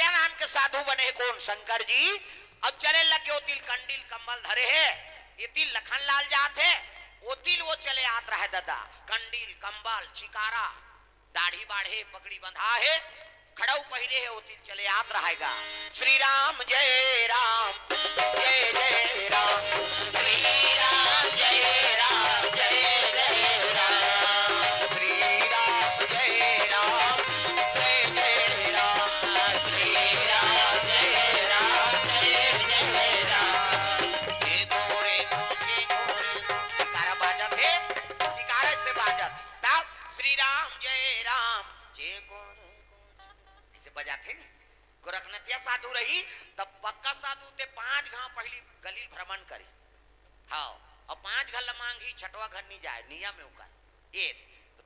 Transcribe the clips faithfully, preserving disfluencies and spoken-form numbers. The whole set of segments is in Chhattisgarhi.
नाम के साधु बने हे कोन? शंकर जी। अब चले लगे, ओ तिर कंडील कंबल धरे हे, ए तिर लखन लाल जात हे, ओ तिर वो चले आत रहे ददा, कंडील कंबल चिकारा, दाढ़ी बाढ़े, पगड़ी बंधा हे, खड़ऊ पहिरे हे, ओ तिर चले आत रहे गा। श्री राम जय राम, जय जय राम। श्री राम जय राम, जय जय राम। श्री राम जय राम, जय जय राम। श्री राम जय राम, जय जय राम। जे गोरे, जे गोरे, तारा बाजत हे, शिकारे से बाजत हे। तब श्री राम जय राम, जे गोरे, ऐसे बजाथे नी। गोरखनथिया साधु रही, तब पक्का साधु ते पांच घांव पहिली गलील भ्रमण करी। हाँ, अउ पांच घर ल मांगही, छठवा घर नी जाय, नियम हे ओकर। ए,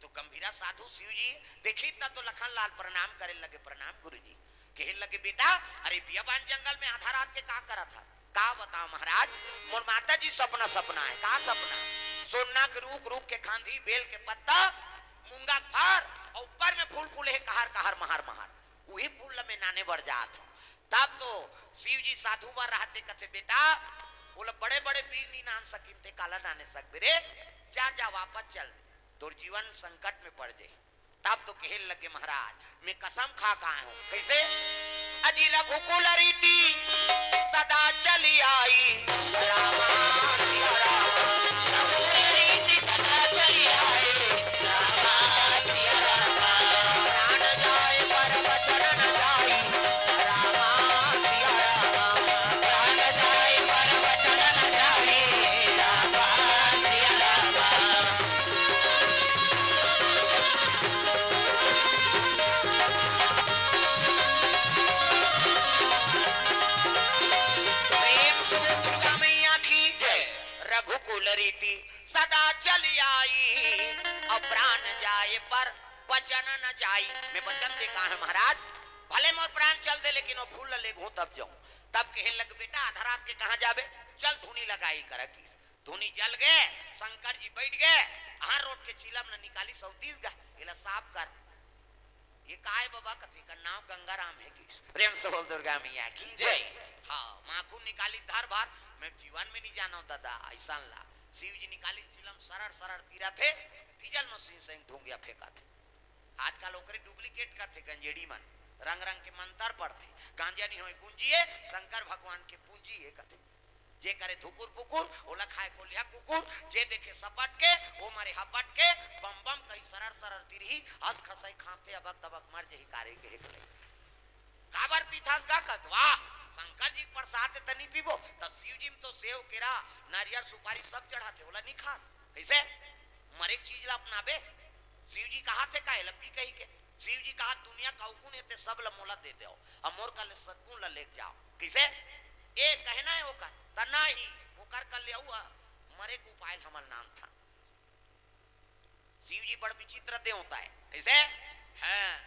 तो गंभीरा साधु शिव जी देखी, त तो लखन लाल प्रणाम करे लगे, "प्रणाम गुरु जी।" कहे लगे, "बेटा, अरे बियाबान जंगल में आधा रात के का करत हस?" "का बताओ महाराज, मोर माता जी सपना सपना हे।" "का सपना?" "सोना के रूख, रूख के खांधी, बेल के पत्ता, मूंगा के फर, अउ ऊपर में फूल फूले हे, कहर कहर, महर महर।" उही फूल ल मैं नाने बर जात हूँ। तब तो शिव जी साधु बर रहते, कथे, "बेटा, ओला बड़े बड़े बीर नी नान सकिन, ते काला नाने सकबे रे? जा, जा, वापस चल, तोर जीवन संकट में पड़ जाही।" तब तो कहे लगे, "महाराज, मैं कसम खा के आए हूँ।" कैसे? "अजी रघुकुल रीति सदा चली आई।" रामा सिया राम। रघुकुल रीति सदा चली आई। रामा सिया रामा। प्राण जाए पर वचन न जाई। रामा सिया रामा। प्राण जाए पर वचन न जाई। रामा सिया रामा। प्रेम से बोल दुर्गा मैया की जय। रघुकुल रीति सदा चली आई, अउ प्राण जाए पर वचन न जाई। मैं वचन दे के आए हूँ महाराज, भले मोर प्राण चल दे, लेकिन वो फूल ल लेगहूँ तब जाऊँ। तब कहे लग, "बेटा, आधा रात के कहाँ जाबे? चल धुनी लगाई करा किस।" धुनी जल गे, शंकर जी बैठ गे, हर रोट के चिलम ल निकालिस अउ दीस गा, "एला साफ कर।" "ये काय बबा?" कथे, "एकर नाम गंगाराम हे।" किस प्रेम से बोल दुर्गा मैया की जय। हाँ, माखुन निकालिस धर भर, "मैं जीवन में नी जानव ददा, अइसन ला।" शिव जी निकालिस चिलम, सरर सरर तीरत हे, डीजल मशीन सही धुंगिया फेंकत हे। आजकल ओकरे duplicate करथे गंजेड़ी मन, रंग रंग के मंतर पढ़थे, "गांजा नी होय गुंजिए, शंकर भगवान के पूंजी हे," कथे। जे करे धुकुर पुकुर, ओला खाए कोलिहा कुकुर, जे देखे सपट के, ओ मरे हपट के, बम बम कही सरर सरर तिरही, हंस खसई खांते अबक दबक मर जही कारे के हेकले। काबर पीथस गा कत? वाह, शंकर जी के प्रसाद त नी पीबो, त शिव जी में तो सेव, केरा, नारियल, सुपारी सब चढ़ाथे, ओला नी खास। कैसे? मरे चीज ला अपनाबे? शिव जी कहा थे का एला पी कही के? शिव जी कहा, "दुनिया का अवगुण हे ते सब ल मोला दे देव, अब मोर कर ले सदगुण ल लेके जाओ।" किसे? ए कहना हे ओकर, त नाही, ओकर कर ले अउ मरे के उपाय ल हमर नाम था। शिव जी बड़ विचित्र देवता हे। कैसे? हाँ,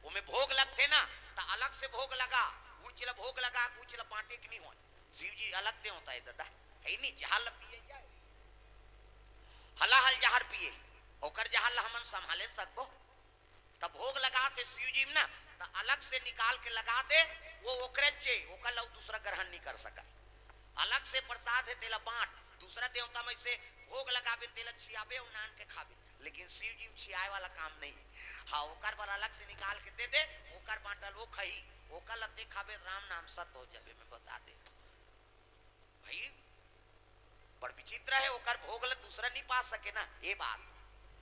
ओमे भोग लगथे ना, त अलग से भोग लगा, उच ल भोग लगा, उच ल बांटे के नहीं होय। शिव जी अलग देवता हे दादा, हे नहीं, जहर ल पिए या हलाहल जहर पिए, ओकर जहर ल हमन संभाले सकबो? त भोग लगाथे शिव जी में ना, त अलग से निकाल के लगा दे, वो ओकरे चे, ओकर ला दूसरा ग्रहण नहीं कर सका। अलग से प्रसाद हे, तेला बांट, दूसरा देवता में से भोग लगाबे, तेला छियाबे अउ नान के खाबे, लेकिन शिव जी में छियाए वाला काम नहीं हे। हाँ, ओकर बर अलग से निकाल के दे दे, ओकर बांटल वो खही, ओकर ला ते खाबे, राम नाम सत हो जाबे, मैं बता दे। भाई, बड़ विचित्र हे, ओकर भोग ल दूसरा नहीं पा सके ना। ये बात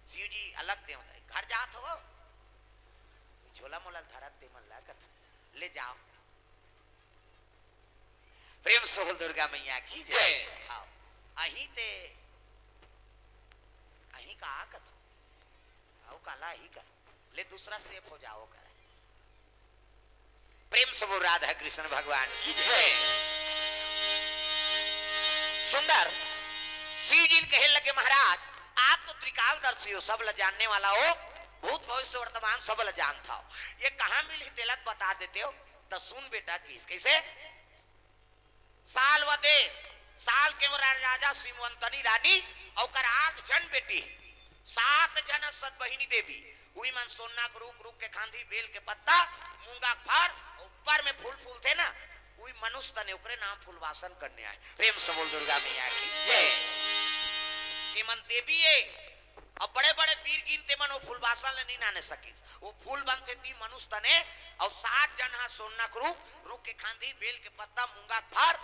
शिव जी अलग देवता हे। घर जात हो, झोला मोला धरत ते मन ला कथ, ले जाओ। प्रेम से बोल दुर्गा मैया की जय। जय। हाँ, अही ते, अही का कथ, अउ काला ही का, ले दूसरा safe हो जाओ करे। प्रेम से बोल राधा कृष्ण भगवान की जय। सुंदर शिव जी कहे लगे, महाराज, आप तो त्रिकालदर्शी हो, सब ल जानने वाला हो, भूत भविष्य वर्तमान सब ल जानता हो, ये कहाँ मिलही तेला बता देते हो। त सुन बेटा, किस कैसे? साल व देश, साल के वो रा-, राजा सिमवंतनी रानी, अउ ओकर आठ झन बेटी, सात झन सतबहिनी देवी, उही मन सोना के रूख, रूख के खांधी, बेल के पत्ता, मूंगा के फर, अउ पर में फूल फूलथे ना, उही मनुष्य तने ओकरे नाम फूलवासन करने आए। प्रेम से बोल दुर्गा मैया की जय। एमन देवी ए, अब बड़े-बड़े वीर गिन तेमन ओ फूलवासन ले नी नाने सकिस। ओ फूल बनथे ती मनुष्य तने, अउ सात जन ह सोना के रूप, रूख के खांधी, बेल के पत्ता, मूंगा के फर,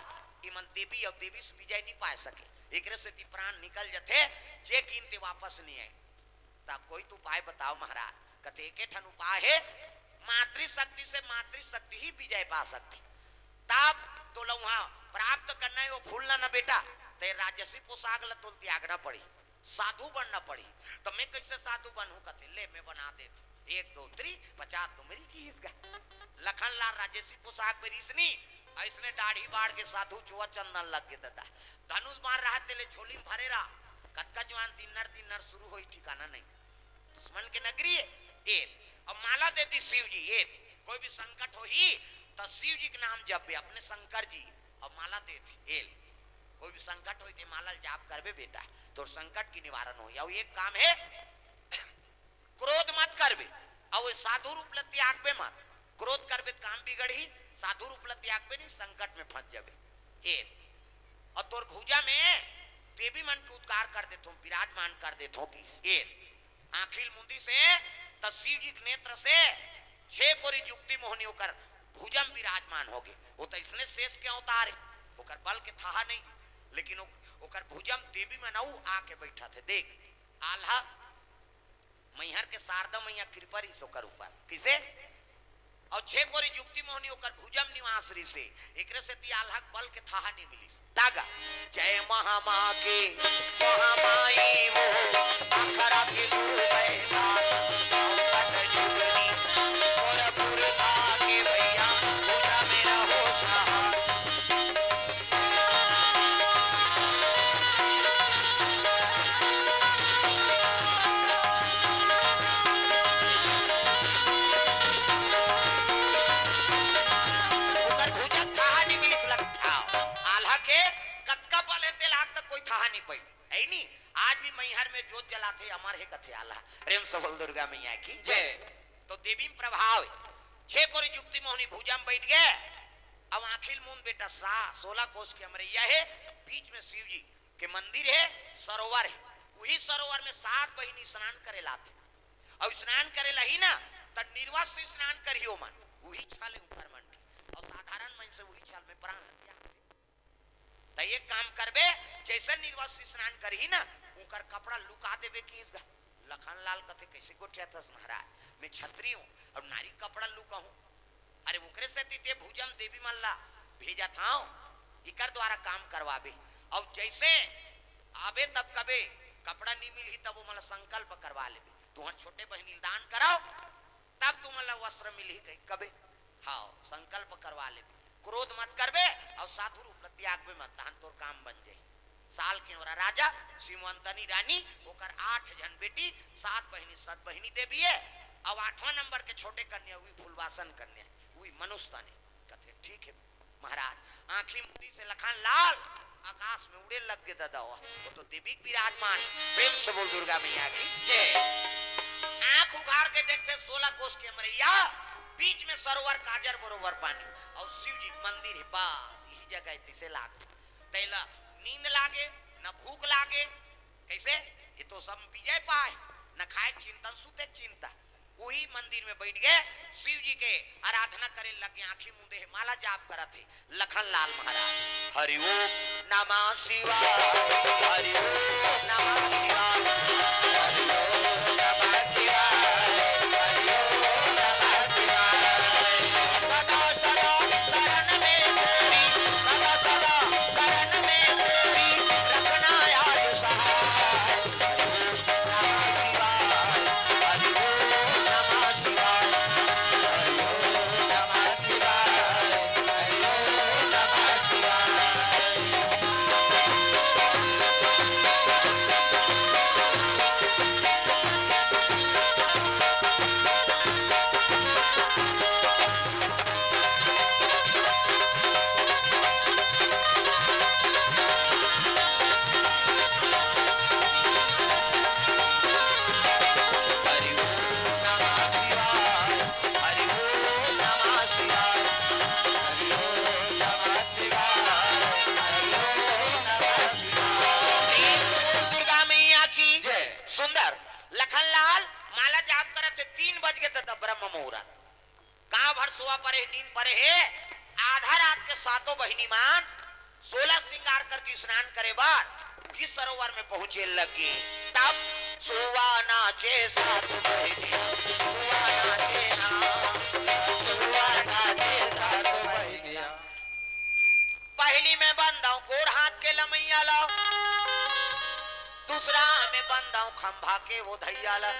एमन देवी अउ देवी से विजय नी पाए सके। एकरे सेती प्राण निकल जथे, जे गिन ते वापस नी आए। त कोई तो उपाय बताओ महाराज। कथे, "एके ठन उपाय हे, मातृशक्ति से मातृशक्ति ही विजय पा सकथे।" तब तोला उहाँ प्राप्त करना हे, वो फूल ला ना बेटा, ते राजसी पोशाक ला तोल त्यागना पड़ही, साधु बनना पड़ही। त मैं कैसे साधु बनहूँ? कथे, "ले, मैं बना देत हूँ। एक, दो, three, पचास तो मेरी की हिसगा।" लखन लाल राजसी पोशाक में रिसनी, अइसने दाढ़ी बाढ़ के साधु चोआ चंदन लग गे ददा। धनुष बाण रहा तेले झोली में भरे रहा, कतका जुआन तिन्नर तिन्नर शुरू होई ठिकाना नहीं। दुश्मन के नगरी ए, ए, अब माला दे दी शिव जी, ए, कोई भी संकट होही त शिव जी के नाम जपबे, अपने शंकर जी, अब माला दे दी, ए, कोई भी संकट होही ते माला ल जाप करबे बेटा, तोर संकट की निवारण होही। अउ एक काम हे, क्रोध मत करबे, अउ साधु रूप ल त्यागबे मत। क्रोध करबे त काम बिगड़ही, साधु रूप ल त्यागबे नहीं, संकट में फंस जाबे। ए, अउ तोर भुजा में देवी मन के उद्गार कर देथों, विराजमान कर देथों, कि ए, आँखी ल मुंदी से, त शिव जी के नेत्र से छे कोरी जुगती मोहनी ओकर भुजम विराजमान होगे। ओ त इसने शेष के अवतार हे, ओकर बल के थाहा नहीं, लेकिन ओ-, ओकर भुजम देवी मन अउ आके बैठा थे। देख, आल्हा मैहर के शारदा मैया कृपा रिस ओकर ऊपर। किसे? अउ छे कोरी जुगती मोहनी ओकर भुजम निवास रिसे, एकरे सेती आल्हा के बल के थाहा नहीं मिलिस। तागा, जय महामा के, महामाई वो, आखरा के गुरु मैना, सत जुगनी, गोरखपुर ताके भैया, भुजा में रहो सहाय। ओकर भुजा थाहा नहीं मिलिस लग। हाँ, आल्हा के कतका बल हे तेला आज तक कोई थाहा नहीं पाई। है नी? आज भी मैहर में जोत जलाथे, अमर हे कथे आल्हा। प्रेम से बोल दुर्गा मैया की जय। तो देवी में प्रभाव हे। छे कोरी जुगती मोहनी भुजा में बैठ गे। अब आँखी ल मूंद बेटा, सा-, सोलह कोस के अमरैया हे, बीच में शिव जी के मंदिर हे, सरोवर हे। उही सरोवर में सात बहिनी स्नान करे ल आथे। अउ स्नान करे ल आही ना, त निर्वस्त्र स्नान करही ओमन। उही छल हे उंकर मन के। अउ साधारण मन से उही छल में प्राण हत्या होथे। त एक काम करबे, जइसे निर्वस्त्र स्नान करही ना, उंकर कपड़ा लुका देबे कि इसगा। लखन लाल कथे, "कैसे गोठियाथस महाराज? मैं छत्री हूँ अउ नारी कपड़ा लुकाहूँ?" अरे ओकरे सेती ते भुजम देवी मन ला भेजत हंव, इकर द्वारा काम करवाबे। अउ जइसे आबे तब कबे कपड़ा नी मिलही तब ओमन ला संकल्प करवा लेबे, "तुहन छोटे बहिनी ल दान करव, तब तुमन ला वस्त्र मिलही," कहि कबे। हाँ, संकल्प करवा लेबे, क्रोध मत करबे अउ साधु रूप ल त्यागबे मत, तहन तोर काम बन जाही। साल के ओरा राजा, सिमवंतनी रानी, ओकर आठ झन बेटी, सात बहिनी, सत बहिनी देवी हे, अउ आठवां नंबर के छोटे कन्या, उही फुलवासन कन्या, उही मनुष्य तने। कथे, "ठीक हे महाराज।" आंखी मुंदी से लखन लाल आकाश में उड़े लग गे ददा, वो तो देवी के विराजमान। प्रेम से बोल दुर्गा मैया की जय। आंख उघार के देखथे सोलह कोस के अमरैया, बीच में सरोवर काजर बरोबर पानी, अउ शिव जी के मंदिर हे, बस इही जगह हे, तिसे लाग तेला नींद लागे, न भूख लागे। कैसे? ये तो सब विजय पाए, न खाए के चिंता, न सूते के चिंता। उही मंदिर में बैठ गे, शिव जी के आराधना करे लगे, आंखी मुंदे हे, माला जाप करत हे लखन लाल महाराज। हरि ओम नमः शिवाय, हरि ओम नमः शिवाय, हरि ओम नमः शिवाय, हरि ओम नमः शिवाय। सदा सदा शरण में तेरी, सदा सदा शरण में तेरी, रखना याद सहाय। हरि ओम नमः शिवाय, हरि ओम नमः शिवाय, हरि ओम नमः शिवाय, हरि ओम नमः शिवाय। ब्रह्म मुहूर्त। गांव भर सोवा परे हे, नींद परे हे। आधा रात के सातों बहिनी मन सोलह श्रृंगार करके स्नान करे बर उही सरोवर में पहुंचे लगे। तब सुवा नाचे सात बहिनिया, सुवा नाचे ना, सुवा नाचे सात बहिनिया। पहली में बंदाव गोड़ हाथ के लमैया ला, दूसरा में बंदाव खंभा के वो धैया ला,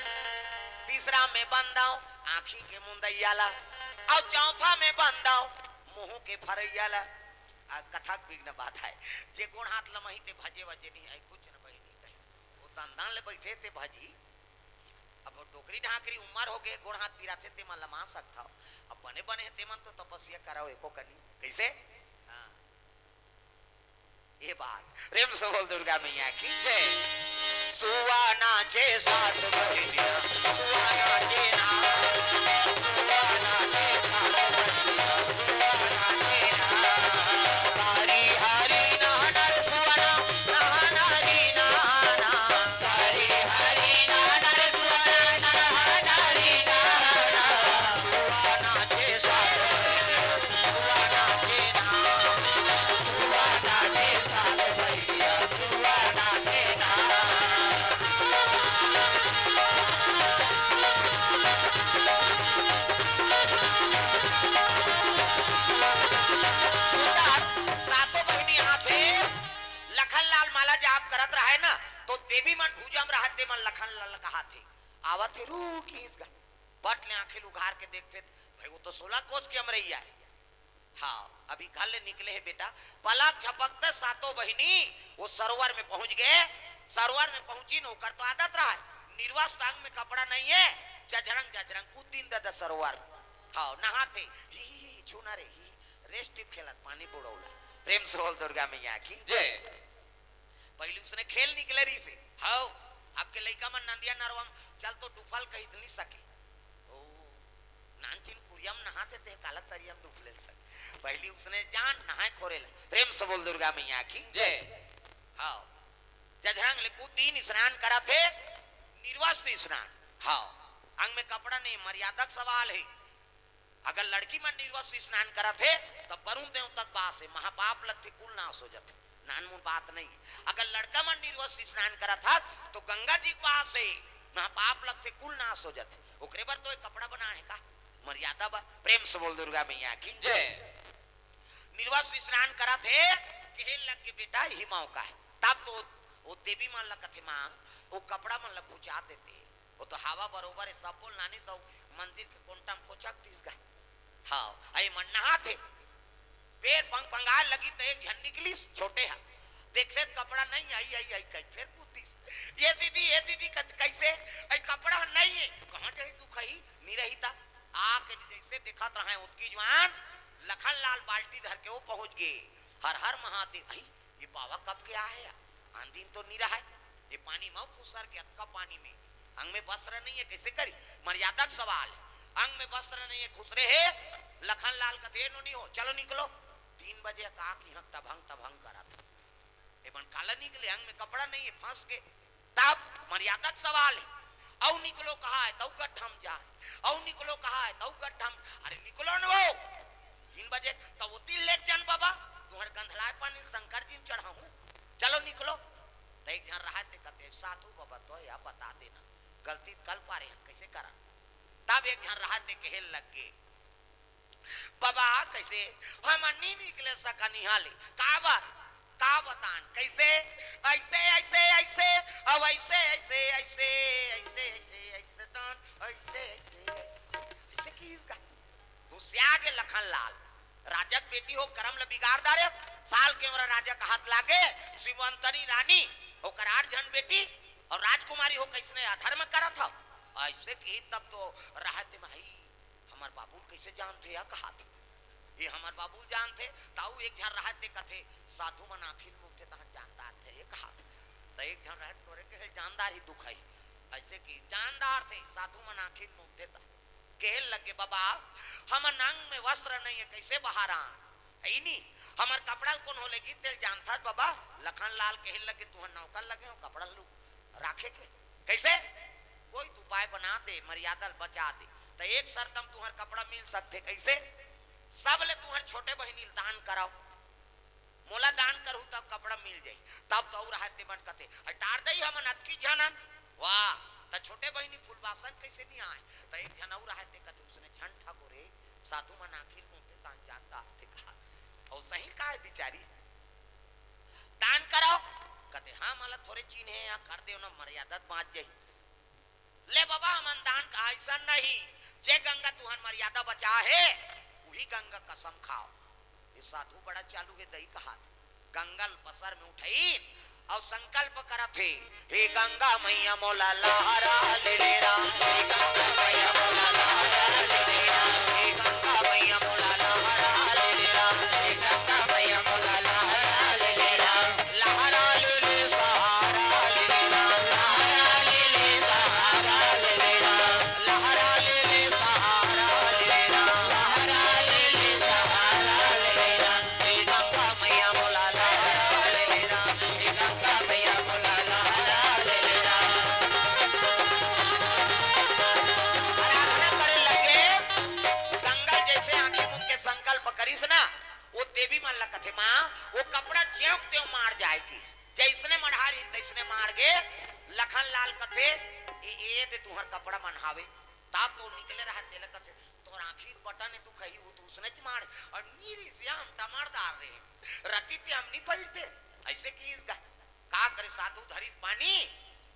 तीसरा में बंदाव आँखी के मुंदैया ला, अउ चौथा में बंदाव मुंह के फरैया ला। आ कथा के बिघ्न बात हे, जे गोड़ हाथ लमही ते भजे वजे नहीं आय, कुछ न बहिनी कही। वो दंदन ले बैठे ते भजी, अब डोकरी ढाकरी उमर हो गे, गोड़ हाथ पिराथे, ते मन लमा सकथव। अब बने बने हे, ते मन तो तपस्या करव एको कनी। कइसे? हाँ। ये बात। प्रेम से बोल दुर्गा मैया की जय। सुवा नाचे सात बहिनिया, सुवा नाचे ना। सुवा नाचे सात बहिनिया, सुवा नाचे ना। हरी हरी नहनर सुवना, नहनरी नहना। सुंदर, सातों बहिनी आथे, लखन लाल माला जाप करत रहय ना, तो देवी मन भुजा म रहत ते मन लखन लाल कहाथे। आवत हे, रुकिस गा। बट ले आंखी ल उघार के देखथे, भाई, वो तो सोलह कोस के अमरैया हे। हाँ, अभी घर ले निकले हे बेटा, पलक झपकते सातों बहिनी वो सरोवर में पहुंच गे। सरोवर में पहुंची न, ओकर तो आदत रहय, निर्वस्त्र, अंग में कपड़ा नहीं हे, जझरंग जझरंग कूद दिन दे दे सरोवर में। हाँ, नहाथे, ही, ही, ही, छूना रे, ही, रेस टिप खेलत पानी बुड़ौला। प्रेम से बोल दुर्गा मैया की जय। पहली उसने खेल निकले रहिसे। हव, अब के लइका मन नंदिया नरवा म चल तो डुफल कहि तो नहीं सके। ओ, नानचिन कुरिया म नहाथे ते काला तरिया म डुफले सके। पहली उसने जान नहाय खोरे ला। प्रेम से बोल दुर्गा मैया की जय। हव, जझरंग ले कूद दिन स्नान करथे, निर्वस्त्र स्नान। हव, अंग में कपड़ा नहीं, मर्यादा के सवाल हे। अगर लड़की मन निर्वस्त्र स्नान करत हे, त वरुण देवता के बास हे, महापाप लगथे, कुल नाश हो जथे, नानमुन बात नहीं हे। अगर लड़का मन निर्वस्त्र स्नान करत हस, तो गंगा जी के बास हे, महापाप लगथे, कुल नाश हो जथे। ओकरे बर तो एक कपड़ा बनाए हे का, मर्यादा बर। प्रेम से बोल दुर्गा मैया की जय। निर्वस्त्र स्नान करत हे, कहे लग के, "बेटा, यही मौका हे।" तब तो वो देवी मन ला कथे, "माँ, वो कपड़ा मन ला घुचा देते।" वो तो हवा बरोबर हे, सब बोल नानी सब मंदिर के कोंटा म कोचक दिस गा। हाँ, अई मन नहाथे। पैर पंग पंगाय लगी त एक झन निकलिस, छोटे हा। देखथे त कपड़ा नहीं, आई, आई, आई, कही, फेर कूद दिस। "ये दीदी, ये दीदी," कथे, "कइसे? अई कपड़ा नहीं हे।" "कहाँ जाही दुखही, नी रही ता।" आके जइसे देखत रहय ओतकी जुवार, लखन लाल बाल्टी धर के वो पहुंच गे। हर हर महादेव। अई, ये बाबा कब के आए हे? आन दिन तो नी रहय। ये पानी म खुसर के, अतका पानी में, अंग में वस्त्र नहीं हे, कइसे करी? मर्यादा के सवाल हे। अंग में वस्त्र नहीं हे, खुसरे हे। लखन लाल कथे, "नोनी हो, चलो निकलो।" तीन बजे का की हक टभंग टभंग करत हे। ए मन काला निकले, अंग में कपड़ा नहीं हे, फंस गे। तब मर्यादा के सवाल हे। अउ निकलो कहाय, तउ गड्ढा म जाय। अउ निकलो कहाय, तउ गड्ढा म। अरे निकलो न वो। तीन बजे, त वो तीन लेके जान बाबा, तुम्हर गंधलाय पानी ल शंकर जी म चढ़ाहूं। चलो निकलो। त एक झन रहय ते कथे, "साधु बाबा, तो या बता देना, गलती कल पारे हन, कइसे करन?" तब एक झन रहय ते कहे लग गे, "बाबा, कइसे? हम नी निकले सकन इहाँ ले।" "का बात?" "का बतान?" "कइसे?" "अइसे, अइसे, अइसे, अब अइसे, अइसे, अइसे, अइसे, अइसे, अइसे, तान, अइसे, अइसे, अइसे।" अइसे किहिस गा। गुस्सिया गे लखन लाल। राजा के बेटी हो, करम ल बिगाड़ डारे। साल के उमर राजा के हाथ लागे, शिवंतनी रानी, ओकर आठ झन बेटी अउ राजकुमारी हो, कइसने अधर्म करत हव। अइसे किहिस तब तो रहत हे माई, हमर बाबू ल कइसे जानथे या कहाथे? ये हमर बाबू ल जानथे, ताऊ एक झन रहत ते कथे, "साधु मन आँखी ल मूंदथे, तहाँ जानदार थे," ये कहाथे। त एक झन रहत तोरे कहे जानदार ही दुखही। अइसे कि जानदार थे, साधु मन आँखी ल मूंदथे त कहे लगे, "बाबा, हमन अंग में वस्त्र नहीं हे, कइसे बाहर आन?" हे नी, हमर कपड़ा ल कोनो लेगी, तेल जानथस बाबा। लखन लाल कहे लगे, "तुहर नौकर लगे हो कपड़ा ल राखे के, कइसे? कोई तो उपाय बना दे, मर्यादा ल बचा दे।" त एक शर्त म तुंहर कपड़ा मिल सकथे। कइसे? सब ले तुंहर छोटे बहिनी ल दान कराव, मोला दान करहू तब कपड़ा मिल जाही। तब तो अउ रहय ते मन कथे, "अरे टार दई, हमन अतकी झन हन।" वाह, त छोटे बहिनी फूलबासन कइसे नइ आय? त एक झन अउ रहय ते कथे, "उसने झन ठगो रे, साधु मन आखिर मुंह ते दान जानता आथे कहा।" अउ सही कहा हे बिचारी, "दान कराव।" कथे, "हाँ, मोला थोरे चिन्हे या कर देव ना, मर्यादा बाँच जाही।" ले बबा, हमन दान का अइसन नहीं, जे गंगा तुंहर मर्यादा बचाहे, उही गंगा कसम खाव। ये साधु बड़ा चालू हे दई कहात। गंगा ल पसर में उठइन अउ संकल्प करत हे, "हे गंगा मइया मोला लहरा ले ले राम, हे गंगा मइया मोला लहरा ले ले राम, हे गंगा मइया मोला लहरा ले ले राम, हे गंगा मइया मोला लहरा ले ले राम।" लहरा ले ले सहारा ले ले राम, लहरा ले ले सहारा ले ले राम, लहरा ले ले सहारा ले ले राम, लहरा ले ले सहारा ले ले राम। हे गंगा मइया मोला लहरा ले ले राम, हे गंगा मइया मोला लहरा ले ले राम। आराधना करे लगे, गंगा जइसे आंखी मूंद के संकल्प करिस ना, वो देवी मन ला कथे, "माँ, वो कपड़ा ज्यों के त्यों माड़ जाय" किहिस। जइसने मढ़ारिन तइसने माड़ गे। लखन लाल कथे, "ए, ए दे तुंहर कपड़ा मन हावे।" तब तो निकले रहय तेला कथे, "तोर आंखी बटन हे, तू कही वो तो उसने च माड़, अउ नीरी श्याम टमारदार रे, रतिते हम नइ पहिरते।" अइसे किहिस गा। का करे साधु धरिस पानी,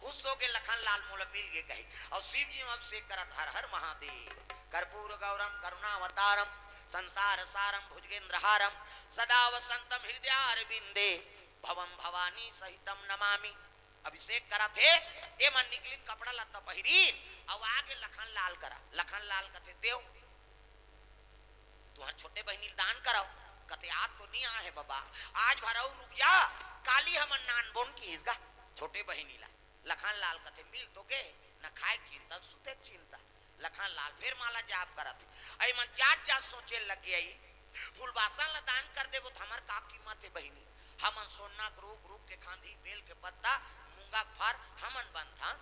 खुश होगे लखन लाल मोला मिल गे कहे। अउ शिव जी म अभिषेक करत, "हर हर महादेव, कर्पूर गौरम करुणावतारम, संसार सारम भुजगेंद्र हारम, सदा वसंतम हृदयारविंदे, भवम भवानी सहितम नमामि।" अभिषेक करत हे, ए मन निकलिन कपड़ा लत्ता पहिरिन, अउ आगे लखन लाल करा। लखन लाल कथे, "देव, तुंहर छोटे बहिनी ल दान करव।" कथे, "आज तो नइ आहे बबा, आज भर अउ रुक जा, काली हमन नानबोन" किहिस गा छोटे बहिनी ला। लखन लाल कथे, "मिल तो गे, न खाय के चिंता, न सुते के चिंता।" लखन लाल फेर माला जाप करत हे। अई मन जात जात सोचे लग गे, "अई फूलबासन ला दान कर देबो त हमर का कीमत हे बहिनी? हमन सोन्ना के रूख, रूख के खांधी, बेल के पत्ता, मूंगा के फर हमन बनथन,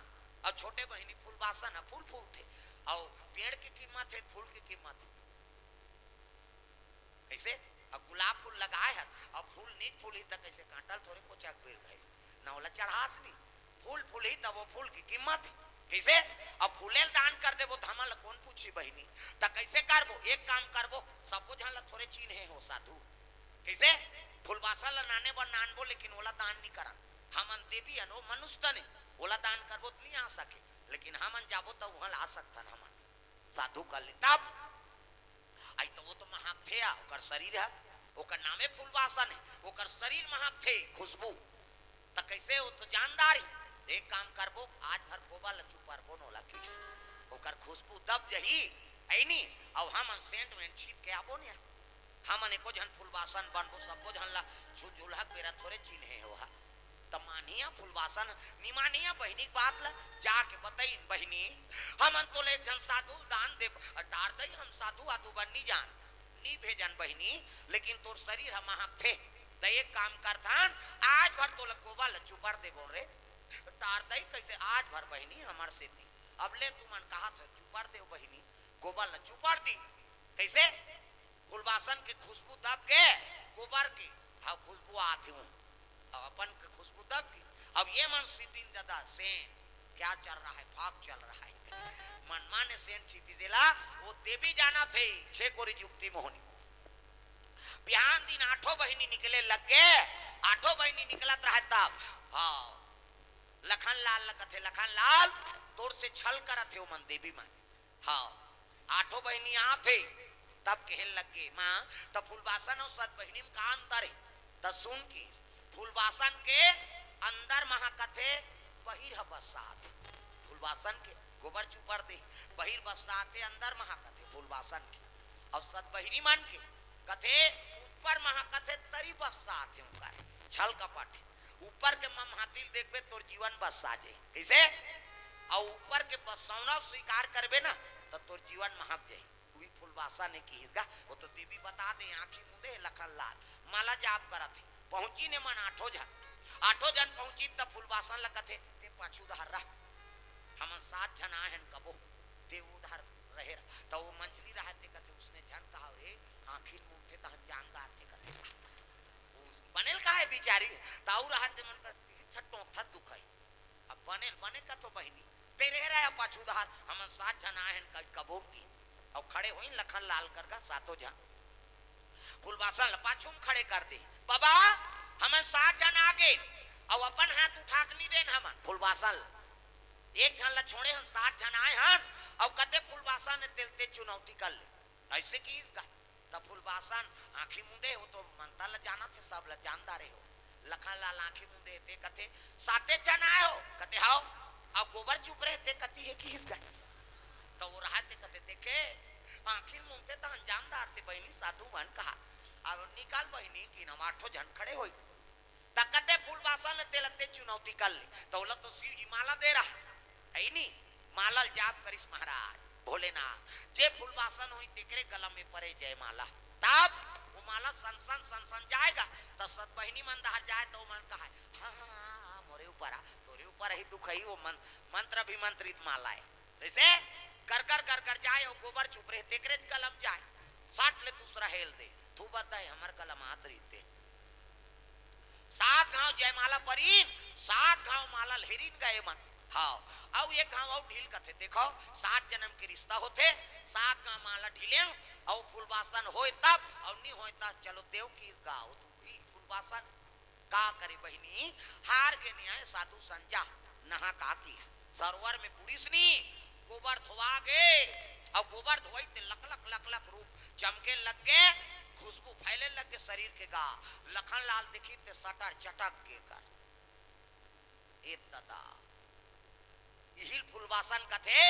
अउ छोटे बहिनी फूलबासन ह फूल फूलथे, अउ पेड़ के कीमत हे, फूल के कीमत हे।" कइसे? अब गुलाब फूल लगाय हस, अब फूल नइ फूलही त कइसे? कांटा ल थोरे कोचक बेर भाई, न ओला चढ़ास नी। फूल फूलही तब वो फूल के कीमत हे। कइसे? अब फूले ल दान कर देबो त हमन ल कोन पूछही बहिनी? त कइसे करबो? एक काम करबो, सबो झन ल थोरे चिन्हे हो साधु। कइसे? फूलबासन ल नाने बर नानबो, लेकिन ओला दान नइ करन। हमन देवी हन, ओ मनुष्य तन हे, ओला दान करबो त नइ आ सके, लेकिन हमन जाबो त उहां ल आ सकथन हमन। साधु कर ले तब। अई तो वो तो महकथे, आ, ओकर शरीर ह, ओकर नामे फूलबासन हे, ओकर शरीर महकथे, खुशबू। त कइसे वो तो जानदार हे। एक काम करबो, आज भर कोबा ल चुपरबो न ओला किस। ओकर खुशबू दब जही, अई नी, अउ हमन सेंट वेंट छीत के आबो न। हमन एको झन फूलबासन बनबो, सबो झन ला झुलझुलहा के बेरा थोरे चिन्हे हो हा। त मानिया फूलबासन, नी मानिया बहिनी के बात ल, जाके बतइन, "बहिनी, हमन तोला एक झन साधु ल दान देब।" "अ, टार दई, हम साधु वाधु बर नी जान, नी भेजन बहिनी, लेकिन तोर शरीर ह महकथे, त एक काम करथन, आज भर तोला कोबा ल चुपर देबो रे।" "टार दई, कइसे आज भर बहिनी हमर सेती? अब ले तुमन कहत हो चुपर देव बहिनी।" कोबा ल चुपर दी। कइसे? फूलबासन के खुशबू दब गे गोबर के, हाव खुशबू आथे उन। अब अपन के खुशबू दब गे। अब ये मन सीतिन दादा, सेंट क्या चल रहा है, फाग चल रहा है। मन माने सेंट सीती देला, वो देवी जानथे, छे कोरी जुक्ति मोहनी। बिहान दिन आठों बहिनी निकले लग गे, आठों बहिनी निकलत रहे तब, हाँ, लखन लाल ल कथे, "लखन लाल, तोर से छल करत हे ओ मन देवी मन।" हाँ, आठों बहिनी आथे, तब कहे लग गे, "माँ, त फूलबासन अउ सत बहिनी म का अंतर हे?" त सुन किस, फूलबासन के अंदर महा कथे, बहिर ह बस्सात। फूलबासन के गोबर चुपर दे, बहिर बस्सात हे, अंदर महा कथे फूलबासन के। अउ सत बहिनी मन के कथे, ऊपर महा कथे, तरी बस्सात हे उनकर, छल कपट हे। ऊपर के मम हाथी ल देखबे, तोर जीवन बस्सा जाही। कइसे? अउ ऊपर के बसौना ल स्वीकार करबे ना, त तोर जीवन महक जाही। उही फूलबासन हे किहिस गा, वो तो देवी बता दे, आँखी मुदे लखन लाल, माला जाप करत हे। पहुँचिन ए मन आठों झन, आठों झन पहुँचिन त फूलबासन ल कथे, "ते पाछू डहर रह, हमन सात झन आए हन कबो, ते ओ डहर रहे रहा। त वो मंझली रहत ते कथे, उसने झन कहा रे, आँखी ल मूंदथे तहन जान डारथे कथे। बने ल कहा हे बिचारी, त अउ रहत ते मन कथे, "छट्टों थत दुख हे।" अब बने ल बने कथो बहिनी, ते रहे रहा पाछू डहर, हमन सात झन आए हन कबो की। अउ खड़े होइन लखन लाल कर गा सातों झन। फूलबासन ल पाछू म खड़े कर दे, "बबा, हमन सात झन आ गेन, अउ अपन हाथ उठा के नी देन हमन फूलबासन ल। एक झन ल छोड़े हन, सात झन आए हन, अउ कते फूलबासन हे तेला ते चुनौती कर ले।" अइसे किहिस गा। त फूलबासन आँखी मूंदे, वो तो मनता ल जानत हे, सब ल जान डारे हो। लखन लाल आँखी मूंदे, ते कथे, "साते झन आए हो?" कथे, "हव।" "अउ गोबर चुप रहे, ते कती हे किहिस गा।" त वो रहत ते कथे, "देखे, आँखी मूंदथे तहन जान डारथे बहिनी, साधु मन कहा। अब निकाल बहिनी कि हम आठों झन खड़े होई।" त कते फूलबासन ल तेला ते चुनौती कर ले। त ओला तो शिव जी माला दे रहा, हइ नी? माला ल जाप करिस महाराज भोलेनाथ, जे फूलबासन होई तेकरे गला में परे जयमाला। तब वो माला सन सन सन सन जाए गा, त सत बहिनी मन डहर जाए त ओमन कहा, "हाँ, हाँ, हाँ, हाँ, मोरे ऊपर आ, तोरे ऊपर ही दुख ही।" वो मन-, मंत्र अभिमंत्रित माला हे। जइसे कर कर कर कर जाए, अउ गोबर चुप रहे, तेकरे ज गला म जाए, सट ले दूसरा हेल दे, थू बता हे, हमर गला म आत रहिते। सात घांव जयमाला परिन, सात घांव माला ल हेरिन गा एमन। हव, अउ एक घांव अउ ढील कथे, देखो, सात जनम के रिश्ता होथे, सात घांव माला ढीलेंव, अउ फूलबासन होय तब, अउ नी होय तब, चलो देव किहिस गा, वो तो हुई फूलबासन। का करे बहिनी, हार गे न्याय साधु संजा, नहा का किहिस। सरोवर में बुड़िस नी, गोबर धोवा गे, अउ गोबर धोवई ते लक लक लक लक रूप चमके लग गे, खुशबू फैले लग गे शरीर के गा। लखन लाल देखिस ते सटर चटक गे कर। ए ददा, इही ल फूलबासन कथे,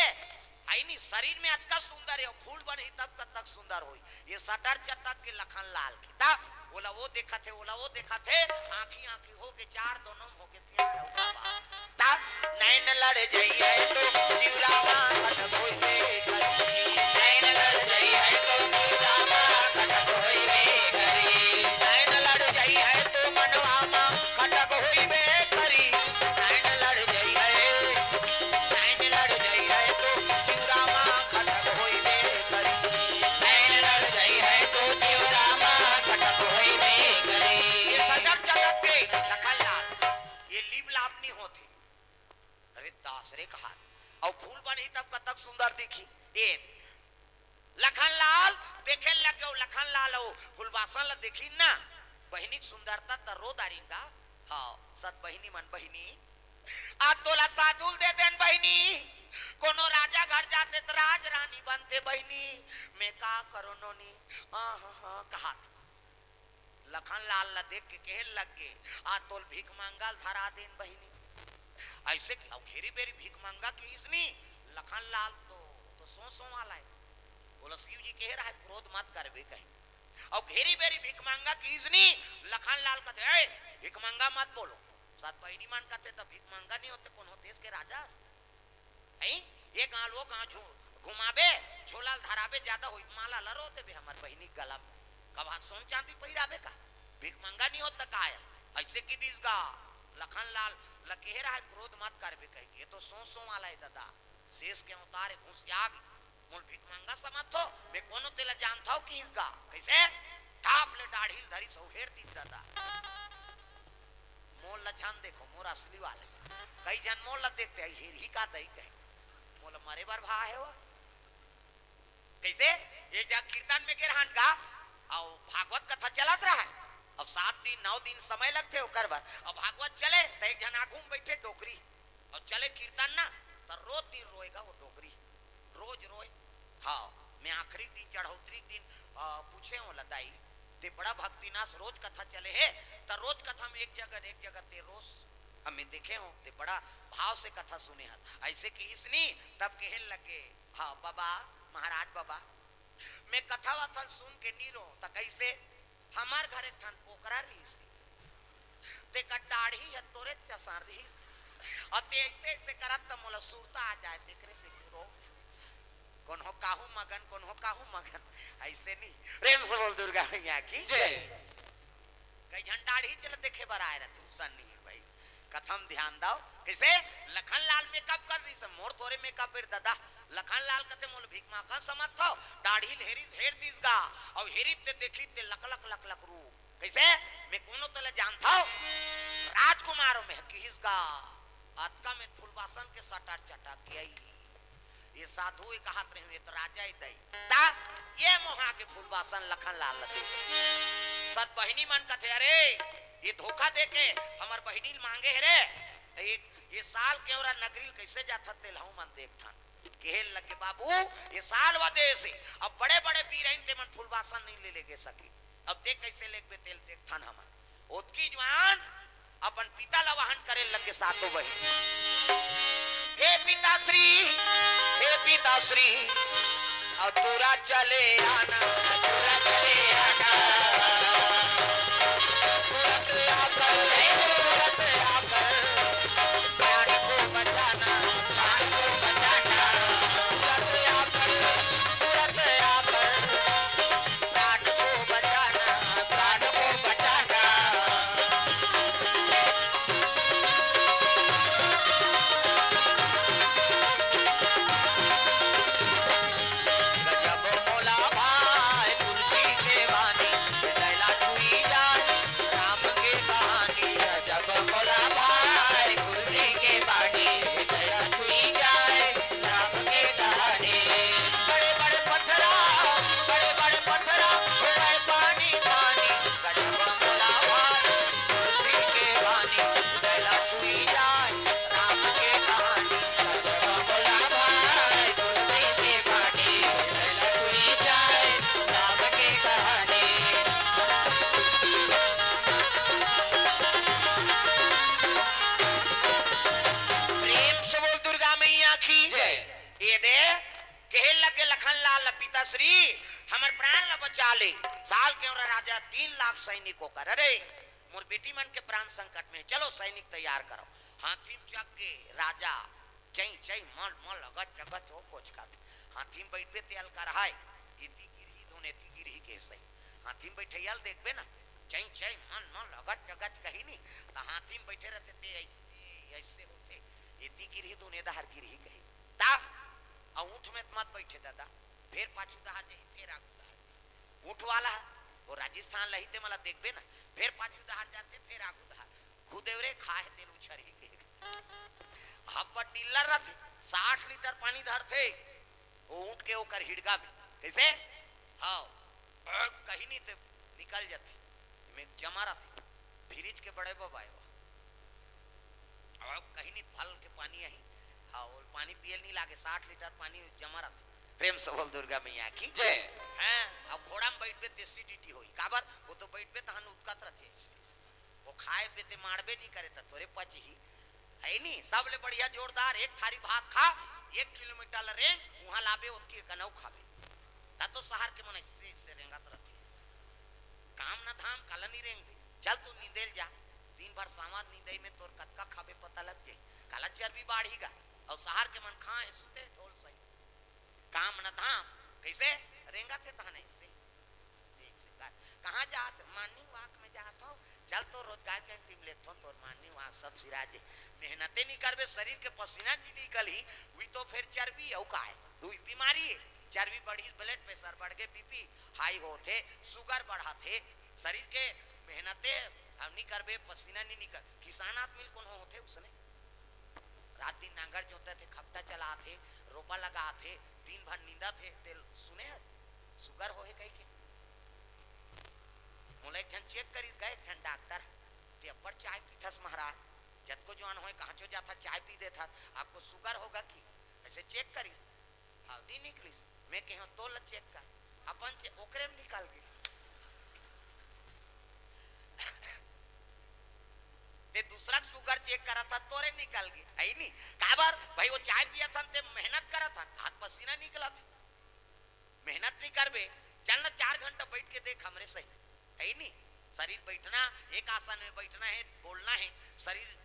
हइ नी, शरीर में अतका सुंदर हे, फूल बनही तब कतक सुंदर होई। ये सटर चटक गे लखन लाल के। त ओला वो देखत हे, ओला वो देखत हे, आँखी आँखी हो गे चार, दोनों म हो गे प्यार अउ बाबा। त नैन लड़ जइहै तो जिउरा मा खटक होइबे करही। नैन लड़ जइहै तो जिउरा मा खटक होइबे करही। नैन लड़ जइहै तो मनवा मा खटक होइबे करही। नैन लड़ जइहै, नैन लड़ जइहै तो जिउरा मा खटक होइबे करही। नैन लड़ जइहै तो जिउरा मा खटक होइबे करही। ये सटर चटक गे लखन लाल, ये लीप लाप नी होथे। अरे दास रे कहा, अउ फूल बनही तब कतक सुंदर दिखही। ए लखन लाल देखे लग गे, लखन लाल अउ फूलबासन ल देखिन ना, बहिनी के सुंदरता त रो डारिन गा। हव, सत बहिनी मन, बहिनी, आज तोला साधु ल दे देन बहिनी, कोनो राजा घर जाते त राज रानी बनते बहिनी, मैं का करों नोनी, हाँ, हाँ, हाँ, कहात। लखन लाल ल देख के कहे लग गे, "आ तोल भीख मांगा ल धरा देन बहिनी।" अइसे कि अउ घेरी बेरी भीख मांगा किहिस नी, लखन लाल तो, तो सौ सौ वाला हे। बोला शिव जी कहे रहा हे, "क्रोध मत करबे" कहे। अउ घेरी बेरी भीख मांगा किहिस नी, लखन लाल कथे, "ए, भीख मांगा मत बोलो।" सत बहिनी मन कथे, "त भीख मांगा नी होते, कोनो देश के राजा हस?" हैं? ये गांव वो गांव झु-, घुमाबे, झोला ल धराबे, ज्यादा होई, माला ल रो देबे हमर बहिनी के गला में। कभा सोन चांदी पहिराबे का? भीख मंगा नी होत त का आयस? अइसे किहिस गा, लखन लाल ल केहे रहा हे, क्रोध मत करबे कहिके। ये तो सौ सौ वाला हे ददा, शेष के अवतार हे, घुसिया गे। मोल भीख मंगा समझथो, मैं कोनो तेला जानथव किहिस गा। कइसे? ठाप ले डाढ़ी ल धरिस अउ हेर दिस ददा। मोल ल झन देखो, मोर असली वाले। कई झन मोल ल देखते, "आई हेरही का दई?" कहे, "मोला मरे बर भा हे वो।" कइसे? एक जगह कीर्तन में गे रहन गा, अउ भागवत कथा चलत रहय, अउ सात दिन, नौ दिन समय लगथे ओकर बर। अउ भागवत चले, त एक झन आगू में बइठे डोकरी, अउ चले कीर्तन ना, त रोज दिन रोय गा वो डोकरी। रोज रोय। हव, मैं आखिरी दिन, चढ़ौतरी के दिन, अ, पूछे हों ला, "दाई, ते बड़ा भक्तिनाश रोज कथा चले हे, त रोज कथा में एक जगह न एक जगह ते रोस, अ, मैं देखे हों, ते बड़ा भाव से कथा सुने हस।" अइसे किहिस नी, तब कहे लगे, "हव बबा, महाराज बबा, मैं कथा वथा सुन के नी रों।" त कइसे? हमर घर एक ठन पोकरा रिहिस हे, तेकर डाढ़ी ह तोरे जसन रिहिस, अउ ते अइसे अइसे करत त मोला सुरता आ जाय, तेकरे से नी रों। कोनो काहू मगन, कोनो काहू मगन, अइसे नी। प्रेम से बोल दुर्गा मैया की जय। कई झन डाढ़ी चल देखे बर आय रथे, उसन नी हे भाई। कथा म ध्यान दव। कइसे? लखन लाल मेकअप कर रिहिस, मोर थोरे मेकअप हे रे ददा। लखन लाल कथे, "मोला भीख मांगत समझथव?" दाढ़ी ल हेरिस, हेर दिस गा, अउ हेरिस ते देखिस ते लक लक लक लक रूप। कइसे? "मैं कोनो तोला जानथव?" "राजकुमार हंव मैं," किहिस गा। अतका में फूलबासन के सटर चटक गई। ये साधु ए कहत रहे, "ये तो राजा ए दई।" ता ये मोहा के फूलबासन लखन लाल ल दे। सत बहिनी मन कथे, "अरे, ये धोखा दे के हमर बहिनी ल मांगे हे रे, त ये, ये साल केवरा नगरी ल कइसे जाथत, तेला हमन देखथन।" कहे लगे, "बाबू, ये साल वा देस हे, अब बड़े-बड़े बीरइन ते मन फूलबासन नइ ले, ले गे सके, अब देख कइसे लेगबे, तेला देखथन हमन।" ओतकी जुवार अपन पिता ला वाहन करे लगे सातों बहिन। "हे पिताश्री, हे पिताश्री, अतुरा चले आना, अतुरा चले आना। तुरंत आकर, तुरंत आकर, प्राण को बचाना, प्राण को बचाना। तुरंत आकर, तुरंत आकर, प्राण को बचाना, प्राण को बचाना।" गजब मोला भाए तुलसी के बानी, हृदय ला छुई जाए राम के कहानी। गजब मोला भाए तुलसी के बानी, हृदय ला छुई जाए राम के कहानी। बड़े बड़े पत्थरा, बड़े बड़े पत्थरा होवय पानी पानी। गजब मोला भाए तुलसी के बानी, हृदय ला छुई जाए राम के कहानी। गजब मोला भाए तुलसी के बानी, हृदय ला छुई जाए राम के कहानी। प्रेम से बोल दुर्गा मैया की जय। ये दे, कहे लगे लखन लाल पिताश्री, हमर प्राण ला बचा ले। साल केवरा राजा तीन लाख सैनिक ओकर, अरे, मोर बेटी मन के प्राण संकट में हे, चलो सैनिक तैयार करो। हाथी म चघ के राजा चई चई मल मल अगच अगच ओ कोचकत। हाथी म बइठबे ते अलकरहाय, एती गिरही धुन एती गिरही के सही। हाथी म बइठइया ल देखबे ना, चई चई मल मल अगच अगच कही नी, त हाथी म बइठे रथे ते अइसे, अइसे होथे, एती गिरही धुन ए डहर गिरही कही। तब अउ ऊंट में त मत बइठे दादा, फेर पाछू डहर जाही, फेर आगू डहर जाही। ऊंट वाला हे, वो राजस्थान ल ही ते मला देखबे ना, फेर पाछू डहर जाथे, फेर आगू डहर। खुदेव रे खाए तेल उछरही के। हब्बा टिल्लर रथे, साठ लीटर पानी धरथे, वो ऊंट के ओकर हिड़गा में। कइसे? हव, कहीं नहीं ते निकल जाथे, में जमा रथे, फ्रिज के बड़े बबाए वो। अब कहीं नहीं भल के पानी आही, हाँ, वो पानी पियल नहीं लागे, साठ लीटर पानी जमा रथे। प्रेम से बोल दुर्गा मैया की जय। हैं, अब घोड़ा में बइठबे त एसिडिटी होही, काबर? वो तो बइठबे तहन उतकत रथे ऐसे। वो खाए पे ते मारबे नहीं करे त थोरे पचही, है नी? सबले बढ़िया जोरदार एक थारी भात खा, एक किलोमीटर ल रेंग, उहाँ लाबे ओतकी कनऊ खाबे। त तो शहर के मन ऐसे, ऐसे रेंगत रथे। काम न धाम, काला नहीं रेंगबे? चल तू नींदे ल जा, दिन भर सांवर नींदई में तोर कतका खाबे पता लग जाही। काला चर्बी बाढ़ही गा, अउ शहर के मन खाए सुते ढोल सही। काम न धाम, कइसे रेंगत हे तहन ऐसे। ऐसे कर। कहाँ जात? मॉर्निंग वॉक में जात हव। चल तो रोजगार के टीम लेथों, तोर मॉर्निंग वॉक सब सिरा जे। मेहनते नहीं करबे, शरीर के पसीना नहीं निकलही, उही तो फेर चर्बी अउ का हे? दुई बीमारी हे। चर्बी बढ़ही, ब्लड प्रेशर बढ़ गे, बीपी हाई होथे, शुगर बढ़त हे। शरीर के मेहनते हम नहीं करबे, पसीना नहीं निकल। किसान आदमी ल कोनो होथे उसने? रात दिन नांगर जोतत हे, खपटा चलात हे, रोपा लगात हे, दिन भर नींदत हे, तेल सुने हे, शुगर होहे कहिके। मोला एक झन चेक करिस गा, एक झन डॉक्टर, "ते अब्बड़ चाय पीथस महाराज, जतको जुआन होए कहाँचो जाथा चाय पी देथा, आपको शुगर होगा कि?" ऐसे चेक करिस, हाँ, नहीं निकलिस। मैं कहेंव, "तोला चेक कर।" अपन चे-, ओकरे में निकल गे। ते दूसरा के शुगर चेक करत हस, तोरे निकल गे, है नी? काबर? भाई, वो चाय पियत हन, ते मेहनत करत हन, हाथ पसीना निकलत हे। मेहनत नहीं करबे, चल ना चार घंटा बैठ के देख हमरे सही, है नी? शरीर बैठना, एक आसन में बैठना हे, बोलना हे, शरीर